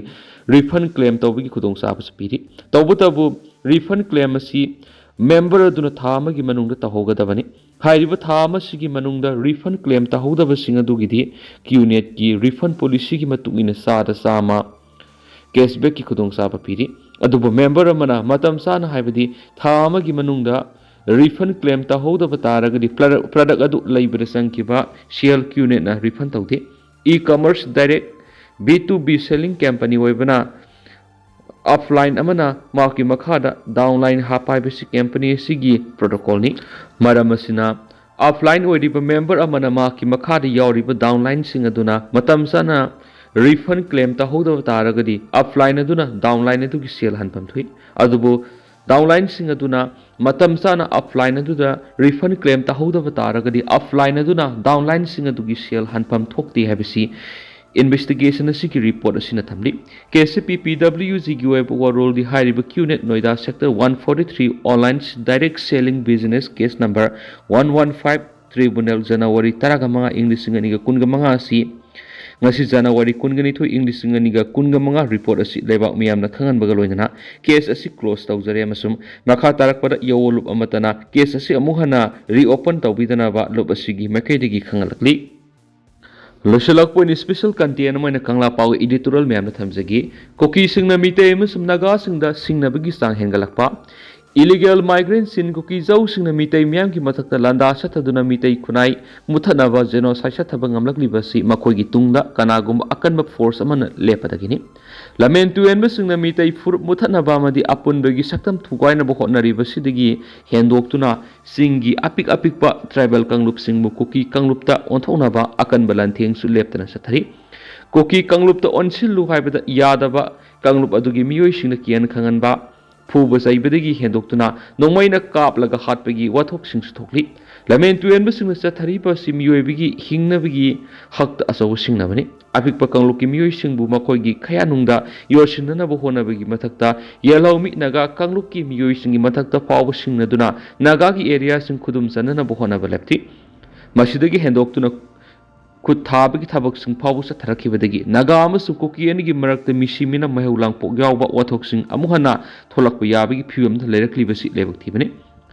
ꯔꯤꯐꯟ ꯀ꯭ꯂꯦꯝ ꯇꯧꯕꯒꯤ ꯈꯨꯗꯣꯡꯆꯥꯕꯁꯨ ꯄꯤꯔꯤ꯫ ꯇꯧꯕꯇꯕꯨ ꯔꯤꯐꯟ ꯀ꯭ꯂꯦꯝ ꯑꯁꯤ ꯃꯦꯝꯕꯔ ꯑꯗꯨꯅ ꯊꯥ ꯑꯃꯒꯤ ꯃꯅꯨꯡꯗ ꯇꯧꯍꯧꯒꯗꯕꯅꯤ꯫ ꯍꯥꯏꯔꯤꯕ ꯊꯥ ꯑꯃꯁꯤꯒꯤ ꯃꯅꯨꯡꯗ ꯔꯤꯐꯟ ꯀ꯭ꯂꯦꯝ ꯇꯧꯍꯧꯗꯕꯁꯤꯡ ꯑꯗꯨꯒꯤꯗꯤ ꯀ꯭ꯌꯨꯅꯦꯠꯀꯤ ꯔꯤꯐꯟ ꯄꯣꯂꯤꯁꯤꯒꯤ ꯃꯇꯨꯡ ꯏꯟꯅ ꯆꯥꯗ ꯆꯥꯝꯃ ꯀꯦꯁꯕꯦꯛꯀꯤ ꯈꯨꯗꯣꯡꯆꯥꯕ ꯄꯤꯔꯤ꯫ ꯑꯗꯨꯕꯨ ꯃꯦꯝꯕꯔ ꯑꯃꯅ ꯃꯇꯝ ꯆꯥꯅ, ꯍꯥꯏꯕꯗꯤ ꯊꯥ ꯑꯃꯒꯤ ꯃꯅꯨꯡꯗ ꯔꯤꯐꯟ ꯀ꯭ꯂꯦꯝ ꯇꯧꯍꯧꯗꯕ ꯇꯥꯔꯒꯗꯤ ꯄ꯭ꯔꯗꯛ, ꯄ꯭ꯔꯗꯛ ꯑꯗꯨ ꯂꯩꯕꯗ ꯆꯪꯈꯤꯕ ꯁꯦꯜ ꯀ꯭ꯌꯨꯅꯦꯠꯅ ꯔꯤꯐꯟ ꯇꯧꯗꯦ꯫ E commerce direct B to B selling company ꯑꯣꯏꯕꯅ ꯑꯞꯂꯥꯏꯟ ꯑꯃꯅ ꯃꯍꯥꯛꯀꯤ ꯃꯈꯥꯗ ꯗꯥꯎꯟꯂꯥꯏꯟ ꯍꯥꯞꯄ ꯍꯥꯏꯕꯁꯤ ꯀꯝꯄꯅꯤ ꯑꯁꯤꯒꯤ ꯄ꯭ꯔꯣꯇꯣꯀꯣꯜꯅꯤ꯫ ꯃꯔꯝ ꯑꯁꯤꯅ, ꯑꯞꯂꯥꯏꯟ ꯑꯣꯏꯔꯤꯕ ꯃꯦꯝꯕꯔ ꯑꯃꯅ ꯃꯍꯥꯛꯀꯤ ꯃꯈꯥꯗ ꯌꯥꯎꯔꯤꯕ ꯗꯥꯎꯟꯂꯥꯏꯟꯁꯤꯡ ꯑꯗꯨꯅ ꯃꯇꯝ ꯆꯥꯅ ꯔꯤꯐꯟ ꯀ꯭ꯂꯦꯝ ꯇꯧꯍꯧꯗꯕ ꯇꯥꯔꯒꯗꯤ ꯑꯞꯂꯥꯏꯟ ꯑꯗꯨꯅ ꯗꯥꯎꯟꯂꯥꯏꯟ ꯑꯗꯨꯒꯤ ꯁꯦꯜ ꯍꯟꯐꯝ ꯊꯣꯛꯏ꯫ ꯑꯗꯨꯕꯨ ꯗꯥꯎꯟꯂꯥꯏꯟꯁꯤꯡ ꯑꯗꯨꯅ ꯃꯇꯝ ꯆꯥꯅ ꯑꯞꯂꯥꯏꯟ ꯑꯗꯨꯗ ꯔꯤꯐꯟ ꯀ꯭ꯂꯦꯝ ꯇꯧꯍꯧꯗꯕ ꯇꯥꯔꯒꯗꯤ ꯑꯞꯂꯥꯏꯟ ꯑꯗꯨꯅ ꯗꯥꯎꯟꯂꯥꯏꯟꯁꯤꯡ ꯑꯗꯨꯒꯤ ꯁꯦꯜ ꯍꯟꯐꯝ ꯊꯣꯛꯇꯦ ꯍꯥꯏꯕꯁꯤ ꯏꯟꯚꯦꯁꯇꯤꯒꯦꯁꯟ ꯑꯁꯤꯒꯤ ꯔꯤꯄꯣꯔꯠ ꯑꯁꯤꯅ ꯊꯝꯂꯤ꯫ ꯀꯦ ꯑꯦꯁ ꯄꯤ ꯄꯤ ꯗꯕ꯭ꯂꯤꯌꯨ ꯖꯤꯒꯤ ꯑꯣꯏꯕ ꯋꯥꯔꯣꯜꯗꯤ ꯍꯥꯏꯔꯤꯕ QNet Noida sector one forty three online direct selling business case number one one five tribunal ꯖꯅꯋꯥꯔꯤ ꯇꯔꯥꯃꯉꯥ, ꯏꯪ ꯂꯤꯁꯤꯡ ꯑꯅꯤꯒ ꯀꯨꯟꯃꯉꯥ ꯑꯁꯤ ꯉꯁꯤ ꯖꯅꯋꯥꯔꯤ ꯀꯨꯟꯒ ꯅꯤꯊꯣꯏ, ꯏꯪ ꯂꯤꯁꯤꯡ ꯑꯅꯤꯒ ꯀꯨꯟꯒ ꯃꯉꯥ꯫ Report ꯑꯁꯤ ꯂꯩꯕꯥꯛ ꯃꯤꯌꯥꯝꯅ ꯈꯪꯍꯟꯕꯒ ꯂꯣꯏꯅꯅ case ꯑꯁꯤ close ꯇꯧꯖꯔꯦ ꯑꯃꯁꯨꯡ ꯃꯈꯥ ꯇꯥꯔꯛꯄꯗ ꯌꯥꯑꯣ ꯂꯨꯞ ꯑꯃꯠꯇꯅ case ꯑꯁꯤ ꯑꯃꯨꯛ ꯍꯟꯅ reopen ꯇꯧꯕꯤꯗꯅꯕ ꯂꯨꯞ ꯑꯁꯤꯒꯤ ꯃꯥꯏꯀꯩꯗꯒꯤ ꯈꯪꯍꯜꯂꯛꯂꯤ꯫ ꯂꯣꯏꯁꯤꯜꯂꯛꯄ ꯑꯣꯏꯅ special content ꯑꯃ ꯑꯣꯏꯅ ꯀꯪꯂꯥ ꯄꯥꯎꯒꯤ editorial ꯃꯌꯥꯝꯗ ꯊꯝꯖꯒꯦ꯫ ꯀꯨꯀꯤꯁꯤꯡꯅ ꯃꯤꯇꯩ ꯑꯃꯁꯨꯡ ꯅꯥꯒꯥꯁꯤꯡꯗ ꯁꯤꯡꯅꯕꯒꯤ ꯆꯥꯡ ꯍꯦꯟꯒꯠꯂꯛꯄ꯫ Illegal migrant ꯆꯤꯟ ꯀꯨꯀꯤ ꯖꯧꯁꯤꯡꯅ ꯃꯤꯇꯩ ꯃꯤꯌꯥꯝꯒꯤ ꯃꯊꯛꯇ ꯂꯥꯟꯗꯥ ꯆꯠꯊꯗꯨꯅ ꯃꯤꯇꯩ ꯈꯨꯟꯅꯥꯏ ꯃꯨꯠꯊꯠꯅꯕ genocide ꯆꯠꯊꯕ ꯉꯝꯂꯛꯂꯤꯕ ꯑꯁꯤ ꯃꯈꯣꯏꯒꯤ ꯇꯨꯡꯗ ꯀꯅꯥꯒꯨꯝꯕ ꯑꯀꯟꯕ force ꯑꯃꯅ ꯂꯦꯞꯄꯗꯒꯤꯅꯤ꯫ ꯂꯝꯍꯦꯟ ꯇꯨꯍꯦꯟꯕꯁꯤꯡꯅ ꯃꯤꯇꯩ ꯐꯨꯔꯨꯞ ꯃꯨꯠꯊꯠꯅꯕ ꯑꯃꯗꯤ ꯑꯄꯨꯟꯕꯒꯤ ꯁꯛꯇꯝ ꯊꯨꯒꯥꯏꯅꯕ ꯍꯣꯠꯅꯔꯤꯕꯁꯤꯗꯒꯤ ꯍꯦꯟꯗꯣꯛꯇꯨꯅ ꯆꯤꯡꯒꯤ ꯑꯄꯤꯛ ꯑꯄꯤꯛꯄ tribal ꯀꯥꯡꯂꯨꯞꯁꯤꯡꯕꯨ ꯀꯨꯀꯤ ꯀꯥꯡꯂꯨꯞꯇ ꯑꯣꯟꯊꯣꯛꯅꯕ ꯑꯀꯟꯕ ꯂꯥꯟꯊꯦꯡꯁꯨ ꯂꯦꯞꯇꯅ ꯆꯠꯊꯔꯤ꯫ ꯀꯨꯀꯤ ꯀꯥꯡꯂꯨꯞꯇ ꯑꯣꯟꯁꯤꯜꯂꯨ ꯍꯥꯏꯕꯗ ꯌꯥꯗꯕ ꯀꯥꯡꯂꯨꯞ ꯑꯗꯨꯒꯤ ꯃꯤꯑꯣꯏꯁꯤꯡꯅ ꯀꯤꯍꯟ ꯈꯪꯍꯟꯕ, ꯐꯨꯕ ꯆꯩꯕꯗꯒꯤ ꯍꯦꯟꯗꯣꯛꯇꯨꯅ ꯅꯣꯡꯃꯩꯅ ꯀꯥꯞꯂꯒ ꯍꯥꯠꯄꯒꯤ ꯋꯥꯊꯣꯛꯁꯤꯡꯁꯨ ꯊꯣꯛꯂꯤ꯫ ꯂꯝꯍꯦꯟ ꯇꯨꯍꯦꯟꯕꯁꯤꯡꯅ ꯆꯠꯊꯔꯤꯕ ꯑꯁꯤ ꯃꯤꯑꯣꯏꯕꯒꯤ ꯍꯤꯡꯅꯕꯒꯤ ꯍꯛꯇ ꯑꯆꯧꯕ ꯁꯤꯡꯅꯕꯅꯤ꯫ ꯑꯄꯤꯛꯄ ꯀꯥꯡꯂꯨꯞꯀꯤ ꯃꯤꯑꯣꯏꯁꯤꯡꯕꯨ ꯃꯈꯣꯏꯒꯤ ꯈꯌꯥꯅꯨꯡꯗ ꯌꯣꯠꯁꯤꯟꯅꯅꯕ ꯍꯣꯠꯅꯕꯒꯤ ꯃꯊꯛꯇ ꯌꯦꯜꯍꯧꯃꯤ ꯅꯥꯒꯥ ꯀꯥꯡꯂꯨꯞꯀꯤ ꯃꯤꯑꯣꯏꯁꯤꯡꯒꯤ ꯃꯊꯛꯇ ꯐꯥꯎꯕ ꯁꯤꯡꯅꯗꯨꯅ ꯅꯥꯒꯥꯒꯤ areaꯁꯤꯡ ꯈꯨꯗꯨꯝ ꯆꯟꯅꯅꯕ ꯍꯣꯠꯅꯕ ꯂꯦꯞꯇꯦ꯫ ꯃꯁꯤꯗꯒꯤ ꯍꯦꯟꯗꯣꯛꯇꯨꯅ ꯈꯨꯠ ꯊꯥꯕꯒꯤ ꯊꯕꯛꯁꯤꯡ ꯐꯥꯎꯕ ꯆꯠꯊꯔꯛꯈꯤꯕꯗꯒꯤ ꯅꯥꯒꯥ ꯑꯃꯁꯨꯡ ꯀꯨꯀꯤ ꯑꯅꯤꯒꯤ ꯃꯔꯛꯇ ꯃꯤꯁꯤ ꯃꯤꯅꯝ ꯃꯩꯍꯧ ꯂꯥꯡꯄꯣꯛ ꯌꯥꯎꯕ ꯋꯥꯊꯣꯛꯁꯤꯡ ꯑꯃꯨꯛ ꯍꯟꯅ ꯊꯣꯛꯂꯛꯄ ꯌꯥꯕꯒꯤ ꯐꯤꯕꯝꯗ ꯂꯩꯔꯛꯂꯤꯕꯁꯤ ꯂꯥꯏꯕꯛ ꯊꯤꯕꯅꯤ꯫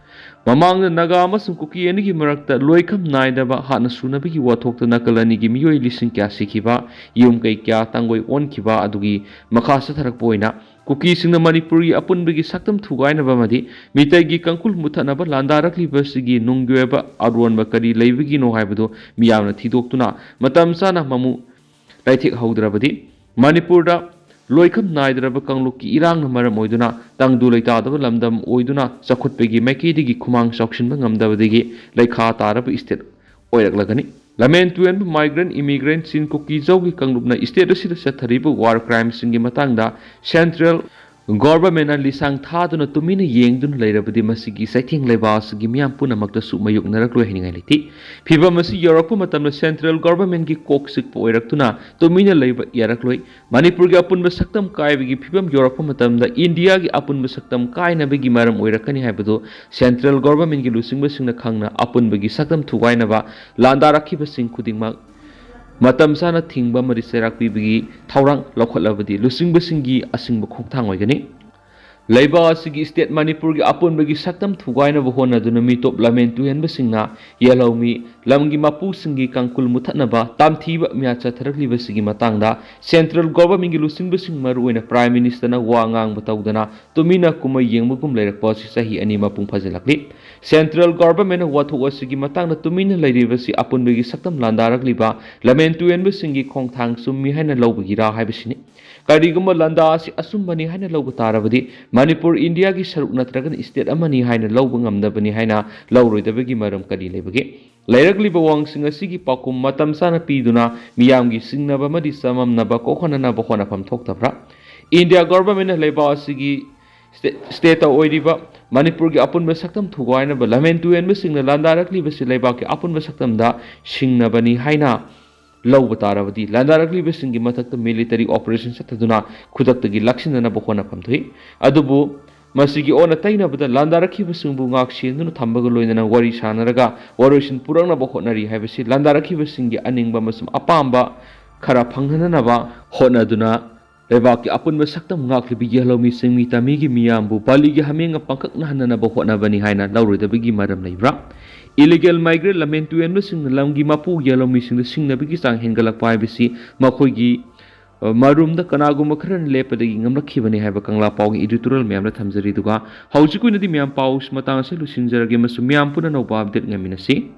ꯃꯃꯥꯡꯗ ꯅꯥꯒꯥ ꯑꯃꯁꯨꯡ ꯀꯨꯀꯤ ꯑꯅꯤꯒꯤ ꯃꯔꯛꯇ ꯂꯣꯏꯈꯝ ꯅꯥꯏꯗꯕ ꯍꯥꯠꯅ ꯁꯨꯅꯕꯒꯤ ꯋꯥꯊꯣꯛꯇ ꯅꯥꯀꯜ ꯑꯅꯤꯒꯤ ꯃꯤꯑꯣꯏ ꯂꯤꯁꯤꯡ ꯀꯌꯥ ꯁꯤꯈꯤꯕ, ꯌꯨꯝ ꯀꯩ ꯀꯌꯥ ꯇꯥꯡꯒꯣꯏ ꯑꯣꯟꯈꯤꯕ ꯑꯗꯨꯒꯤ ꯃꯈꯥ ꯆꯠꯊꯔꯛꯄ ꯑꯣꯏꯅ ꯀꯨꯀꯤꯁꯤꯡꯅ ꯃꯅꯤꯄꯨꯔꯒꯤ ꯑꯄꯨꯟꯕꯒꯤ ꯁꯛꯇꯝ ꯊꯨꯒꯥꯏꯅꯕ ꯑꯃꯗꯤ ꯃꯤꯇꯩꯒꯤ ꯀꯥꯡꯈꯨꯜ ꯃꯨꯠꯊꯠꯅꯕ ꯂꯥꯟꯗꯥꯔꯛꯂꯤꯕꯁꯤꯒꯤ ꯅꯨꯡꯒꯤ ꯑꯣꯏꯕ ꯑꯔꯣꯟꯕ ꯀꯔꯤ ꯂꯩꯕꯒꯤꯅꯣ ꯍꯥꯏꯕꯗꯨ ꯃꯤꯌꯥꯝꯅ ꯊꯤꯗꯣꯛꯇꯨꯅ ꯃꯇꯝ ꯆꯥꯅ ꯃꯃꯨ ꯂꯥꯏꯊꯦꯛꯍꯧꯗ꯭ꯔꯕꯗꯤ ꯃꯅꯤꯄꯨꯔꯗ ꯂꯣꯏꯈꯝ ꯅꯥꯏꯗ꯭ꯔꯕ ꯀꯥꯡꯂꯨꯞꯀꯤ ꯏꯔꯥꯡꯅ ꯃꯔꯝ ꯑꯣꯏꯗꯨꯅ ꯇꯪꯗꯨ ꯂꯩꯇꯥꯗꯕ ꯂꯝꯗꯝ ꯑꯣꯏꯗꯨꯅ ꯆꯥꯎꯈꯠꯄꯒꯤ ꯃꯥꯏꯀꯩꯗꯒꯤ ꯈꯨꯃꯥꯡ ꯆꯥꯎꯁꯤꯟꯕ ꯉꯝꯗꯕꯗꯒꯤ ꯂꯩꯈꯥ ꯇꯥꯔꯕ state ꯑꯣꯏꯔꯛꯂꯒꯅꯤ꯫ ꯂꯝꯍꯦꯟ ꯇꯨꯍꯦꯟꯕ migrant immigrant ꯆꯤꯟ ꯀꯨꯀꯤ ꯖꯧꯒꯤ ꯀꯥꯡꯂꯨꯞꯅ state ꯑꯁꯤꯗ ꯆꯠꯊꯔꯤꯕ war crimeꯁꯤꯡꯒꯤ ꯃꯇꯥꯡꯗ central governmentꯅ ꯂꯤꯁꯥꯡ ꯊꯥꯗꯨꯅ ꯇꯨꯃꯤꯟꯅ ꯌꯦꯡꯗꯨꯅ ꯂꯩꯔꯕꯗꯤ ꯃꯁꯤꯒꯤ ꯆꯩꯊꯦꯡ ꯂꯩꯕꯥꯛ ꯑꯁꯤꯒꯤ ꯃꯤꯌꯥꯝ ꯄꯨꯝꯅꯃꯛꯇꯁꯨ ꯃꯥꯌꯣꯛꯅꯔꯛꯂꯣꯏ ꯍꯥꯏꯅꯤꯡꯉꯥꯏ ꯂꯩꯇꯦ꯫ ꯐꯤꯕꯝ ꯑꯁꯤ ꯌꯧꯔꯛꯄ ꯃꯇꯝꯗ central governmentꯀꯤ ꯀꯣꯛ ꯆꯤꯛꯄ ꯑꯣꯏꯔꯛꯇꯨꯅ ꯇꯨꯃꯤꯟꯅ ꯂꯩꯕ ꯌꯥꯔꯛꯂꯣꯏ꯫ ꯃꯅꯤꯄꯨꯔꯒꯤ ꯑꯄꯨꯟꯕ ꯁꯛꯇꯝ ꯀꯥꯏꯕꯒꯤ ꯐꯤꯕꯝ ꯌꯧꯔꯛꯄ ꯃꯇꯝꯗ ꯏꯟꯗꯤꯌꯥꯒꯤ ꯑꯄꯨꯟꯕ ꯁꯛꯇꯝ ꯀꯥꯏꯅꯕꯒꯤ ꯃꯔꯝ ꯑꯣꯏꯔꯛꯀꯅꯤ ꯍꯥꯏꯕꯗꯨ central governmentꯀꯤ ꯂꯨꯆꯤꯡꯕꯁꯤꯡꯅ ꯈꯪꯅ ꯑꯄꯨꯟꯕꯒꯤ ꯁꯛꯇꯝ ꯊꯨꯒꯥꯏꯅꯕ ꯂꯥꯟꯗꯥꯔꯛꯈꯤꯕꯁꯤꯡ ꯈꯨꯗꯤꯡꯃꯛ ꯃꯇꯝ ꯆꯥꯅ ꯊꯤꯡꯕ ꯑꯃꯗꯤ ꯆꯩꯔꯥꯛ ꯄꯤꯕꯒꯤ ꯊꯧꯔꯥꯡ ꯂꯧꯈꯠꯂꯕꯗꯤ ꯂꯨꯆꯤꯡꯕꯁꯤꯡꯒꯤ ꯑꯁꯤꯡꯕ ꯈꯣꯡꯊꯥꯡ ꯑꯣꯏꯒꯅꯤ꯫ ꯂꯩꯕꯥꯛ ꯑꯁꯤꯒꯤ state ꯃꯅꯤꯄꯨꯔꯒꯤ ꯑꯄꯨꯟꯕꯒꯤ ꯁꯛꯇꯝ ꯊꯨꯒꯥꯏꯅꯕ ꯍꯣꯠꯅꯗꯨꯅ ꯃꯤꯇꯣꯞ ꯂꯝꯍꯦꯟ ꯇꯨꯍꯦꯟꯕꯁꯤꯡꯅ ꯌꯦꯜꯍꯧꯃꯤ ꯂꯝꯒꯤ ꯃꯄꯨꯁꯤꯡꯒꯤ ꯀꯥꯡꯀꯨꯜ ꯃꯨꯊꯠꯅꯕ ꯇꯥꯝꯊꯤꯕ ꯃꯤꯌꯥ ꯆꯠꯊꯔꯛꯂꯤꯕꯁꯤꯒꯤ ꯃꯇꯥꯡꯗ central governmentꯀꯤ ꯂꯨꯆꯤꯡꯕꯁꯤꯡ, ꯃꯔꯨꯑꯣꯏꯅ Prime Ministerꯅ ꯋꯥ ꯉꯥꯡꯕ ꯇꯧꯗꯅ ꯇꯨꯃꯤꯟꯅ ꯀꯨꯝꯍꯩ ꯌꯦꯡꯕꯒꯨꯝ ꯂꯩꯔꯛꯄ ꯑꯁꯤ ꯆꯍꯤ ꯑꯅꯤ ꯃꯄꯨꯡ ꯐꯥꯖꯤꯜꯂꯛꯂꯤ꯫ Central governmentꯅ ꯋꯥꯊꯣꯛ ꯑꯁꯤꯒꯤ ꯃꯇꯥꯡꯗ ꯇꯨꯃꯤꯟꯅ ꯂꯩꯔꯤꯕꯁꯤ ꯑꯄꯨꯟꯕꯒꯤ ꯁꯛꯇꯝ ꯂꯥꯟꯗꯥꯔꯛꯂꯤꯕ ꯂꯝꯍꯦꯟ ꯇꯨꯍꯦꯟꯕꯁꯤꯡꯒꯤ ꯈꯣꯡꯊꯥꯡ ꯆꯨꯝꯃꯤ ꯍꯥꯏꯅ ꯂꯧꯕꯒꯤꯔꯥ ꯍꯥꯏꯕꯁꯤꯅꯤ꯫ ꯀꯔꯤꯒꯨꯝꯕ ꯂꯥꯟꯗꯥ ꯑꯁꯤ ꯑꯆꯨꯝꯕꯅꯤ ꯍꯥꯏꯅ ꯂꯧꯕ ꯇꯥꯔꯕꯗꯤ, ꯃꯅꯤꯄꯨꯔ ꯏꯟꯗꯤꯌꯥꯒꯤ ꯁꯔꯨꯛ ꯅꯠꯇ꯭ꯔꯒꯅ state ꯑꯃꯅꯤ ꯍꯥꯏꯅ ꯂꯧꯕ ꯉꯝꯗꯕꯅꯤ ꯍꯥꯏꯅ ꯂꯧꯔꯣꯏꯗꯕꯒꯤ ꯃꯔꯝ ꯀꯔꯤ ꯂꯩꯕꯒꯦ? ꯂꯩꯔꯛꯂꯤꯕ ꯋꯥꯍꯪꯁꯤꯡ ꯑꯁꯤꯒꯤ ꯄꯥꯎꯈꯨꯝ ꯃꯇꯝ ꯆꯥꯅ ꯄꯤꯗꯨꯅ ꯃꯤꯌꯥꯝꯒꯤ ꯆꯤꯡꯅꯕ ꯑꯃꯗꯤ ꯆꯃꯝꯅꯕ ꯀꯣꯛꯍꯟꯅꯅꯕ ꯍꯣꯠꯅꯐꯝ ꯊꯣꯛꯇꯕ꯭ꯔꯥ? ꯏꯟꯗꯤꯌꯥ governmentꯅ ꯂꯩꯕꯥꯛ ꯑꯁꯤꯒꯤ state, stateꯇ ꯑꯣꯏꯔꯤꯕ ꯃꯅꯤꯄꯨꯔꯒꯤ ꯑꯄꯨꯟꯕ ꯁꯛꯇꯝ ꯊꯨꯒꯥꯏꯅꯕ ꯂꯝꯍꯦꯟ ꯇꯨꯍꯦꯟꯕꯁꯤꯡꯅ ꯂꯥꯟꯗꯥꯔꯛꯂꯤꯕꯁꯤ ꯂꯩꯕꯥꯛꯀꯤ ꯑꯄꯨꯟꯕ ꯁꯛꯇꯝꯗ ꯁꯤꯡꯅꯕꯅꯤ ꯍꯥꯏꯅ ꯂꯧꯕ ꯇꯥꯔꯕꯗꯤ, ꯂꯥꯟꯗꯥꯔꯛꯂꯤꯕꯁꯤꯡꯒꯤ ꯃꯊꯛꯇ military operation ꯆꯠꯊꯗꯨꯅ ꯈꯨꯗꯛꯇꯒꯤ ꯂꯥꯛꯁꯤꯟꯅꯅꯕ ꯍꯣꯠꯅꯐꯝ ꯊꯣꯛꯏ꯫ ꯑꯗꯨꯕꯨ ꯃꯁꯤꯒꯤ ꯑꯣꯟꯅ ꯇꯩꯅꯕꯗ ꯂꯥꯟꯗꯥꯔꯛꯈꯤꯕꯁꯤꯡꯕꯨ ꯉꯥꯛ ꯁꯦꯟꯗꯨꯅ ꯊꯝꯕꯒ ꯂꯣꯏꯅꯅ ꯋꯥꯔꯤ ꯁꯥꯅꯔꯒ ꯋꯥꯔꯣꯏꯁꯤꯟ ꯄꯨꯔꯛꯅꯕ ꯍꯣꯠꯅꯔꯤ ꯍꯥꯏꯕꯁꯤ ꯂꯥꯟꯗꯥꯔꯛꯈꯤꯕꯁꯤꯡꯒꯤ ꯑꯅꯤꯡꯕ ꯑꯃꯁꯨꯡ ꯑꯄꯥꯝꯕ ꯈꯔ ꯐꯪꯍꯟꯅꯅꯕ ꯍꯣꯠꯅꯗꯨꯅ ꯂꯩꯕꯥꯛꯀꯤ ꯑꯄꯨꯟꯕ ꯁꯛꯇꯝ ꯉꯥꯛꯂꯤꯕ ꯌꯦꯜꯍꯧꯃꯤ ꯆꯤꯡꯃꯤ ꯇꯝꯃꯤꯒꯤ ꯃꯤꯌꯥꯝꯕꯨ ꯕꯥꯂꯤꯒꯤ ꯍꯥꯃꯦꯡꯒ ꯄꯪꯀꯛꯅꯍꯟꯅꯅꯕ ꯍꯣꯠꯅꯕꯅꯤ ꯍꯥꯏꯅ ꯂꯧꯔꯣꯏꯗꯕꯒꯤ ꯃꯔꯝ ꯂꯩꯕ꯭ꯔꯥ? Illegal migrant ꯂꯝꯍꯦꯟ ꯇꯨꯍꯦꯟꯕꯁꯤꯡꯅ ꯂꯝꯒꯤ ꯃꯄꯨ ꯌꯦꯜꯍꯧꯃꯤꯁꯤꯡꯗ ꯁꯤꯡꯅꯕꯒꯤ ꯆꯥꯡ ꯍꯦꯟꯒꯠꯂꯛꯄ ꯍꯥꯏꯕꯁꯤ ꯃꯈꯣꯏꯒꯤ, ꯑ, ꯃꯔꯨꯝꯗ ꯀꯅꯥꯒꯨꯝꯕ ꯈꯔꯅ ꯂꯦꯞꯄꯗꯒꯤ ꯉꯝꯂꯛꯈꯤꯕꯅꯤ ꯍꯥꯏꯕ ꯀꯪꯂꯥ ꯄꯥꯎꯒꯤ editorial ꯃꯌꯥꯝꯗ ꯊꯝꯖꯔꯤ꯫ ꯑꯗꯨꯒ ꯍꯧꯖꯤꯛ ꯑꯣꯏꯅꯗꯤ ꯃꯌꯥꯝ ꯄꯥꯎ ꯃꯇꯥꯡ ꯑꯁꯤ ꯂꯣꯏꯁꯤꯟꯖꯔꯒꯦ ꯑꯃꯁꯨꯡ ꯃꯌꯥꯝ ꯄꯨꯟꯅ ꯑꯅꯧꯕ update ꯉꯥꯏꯃꯤꯟꯅꯁꯤ꯫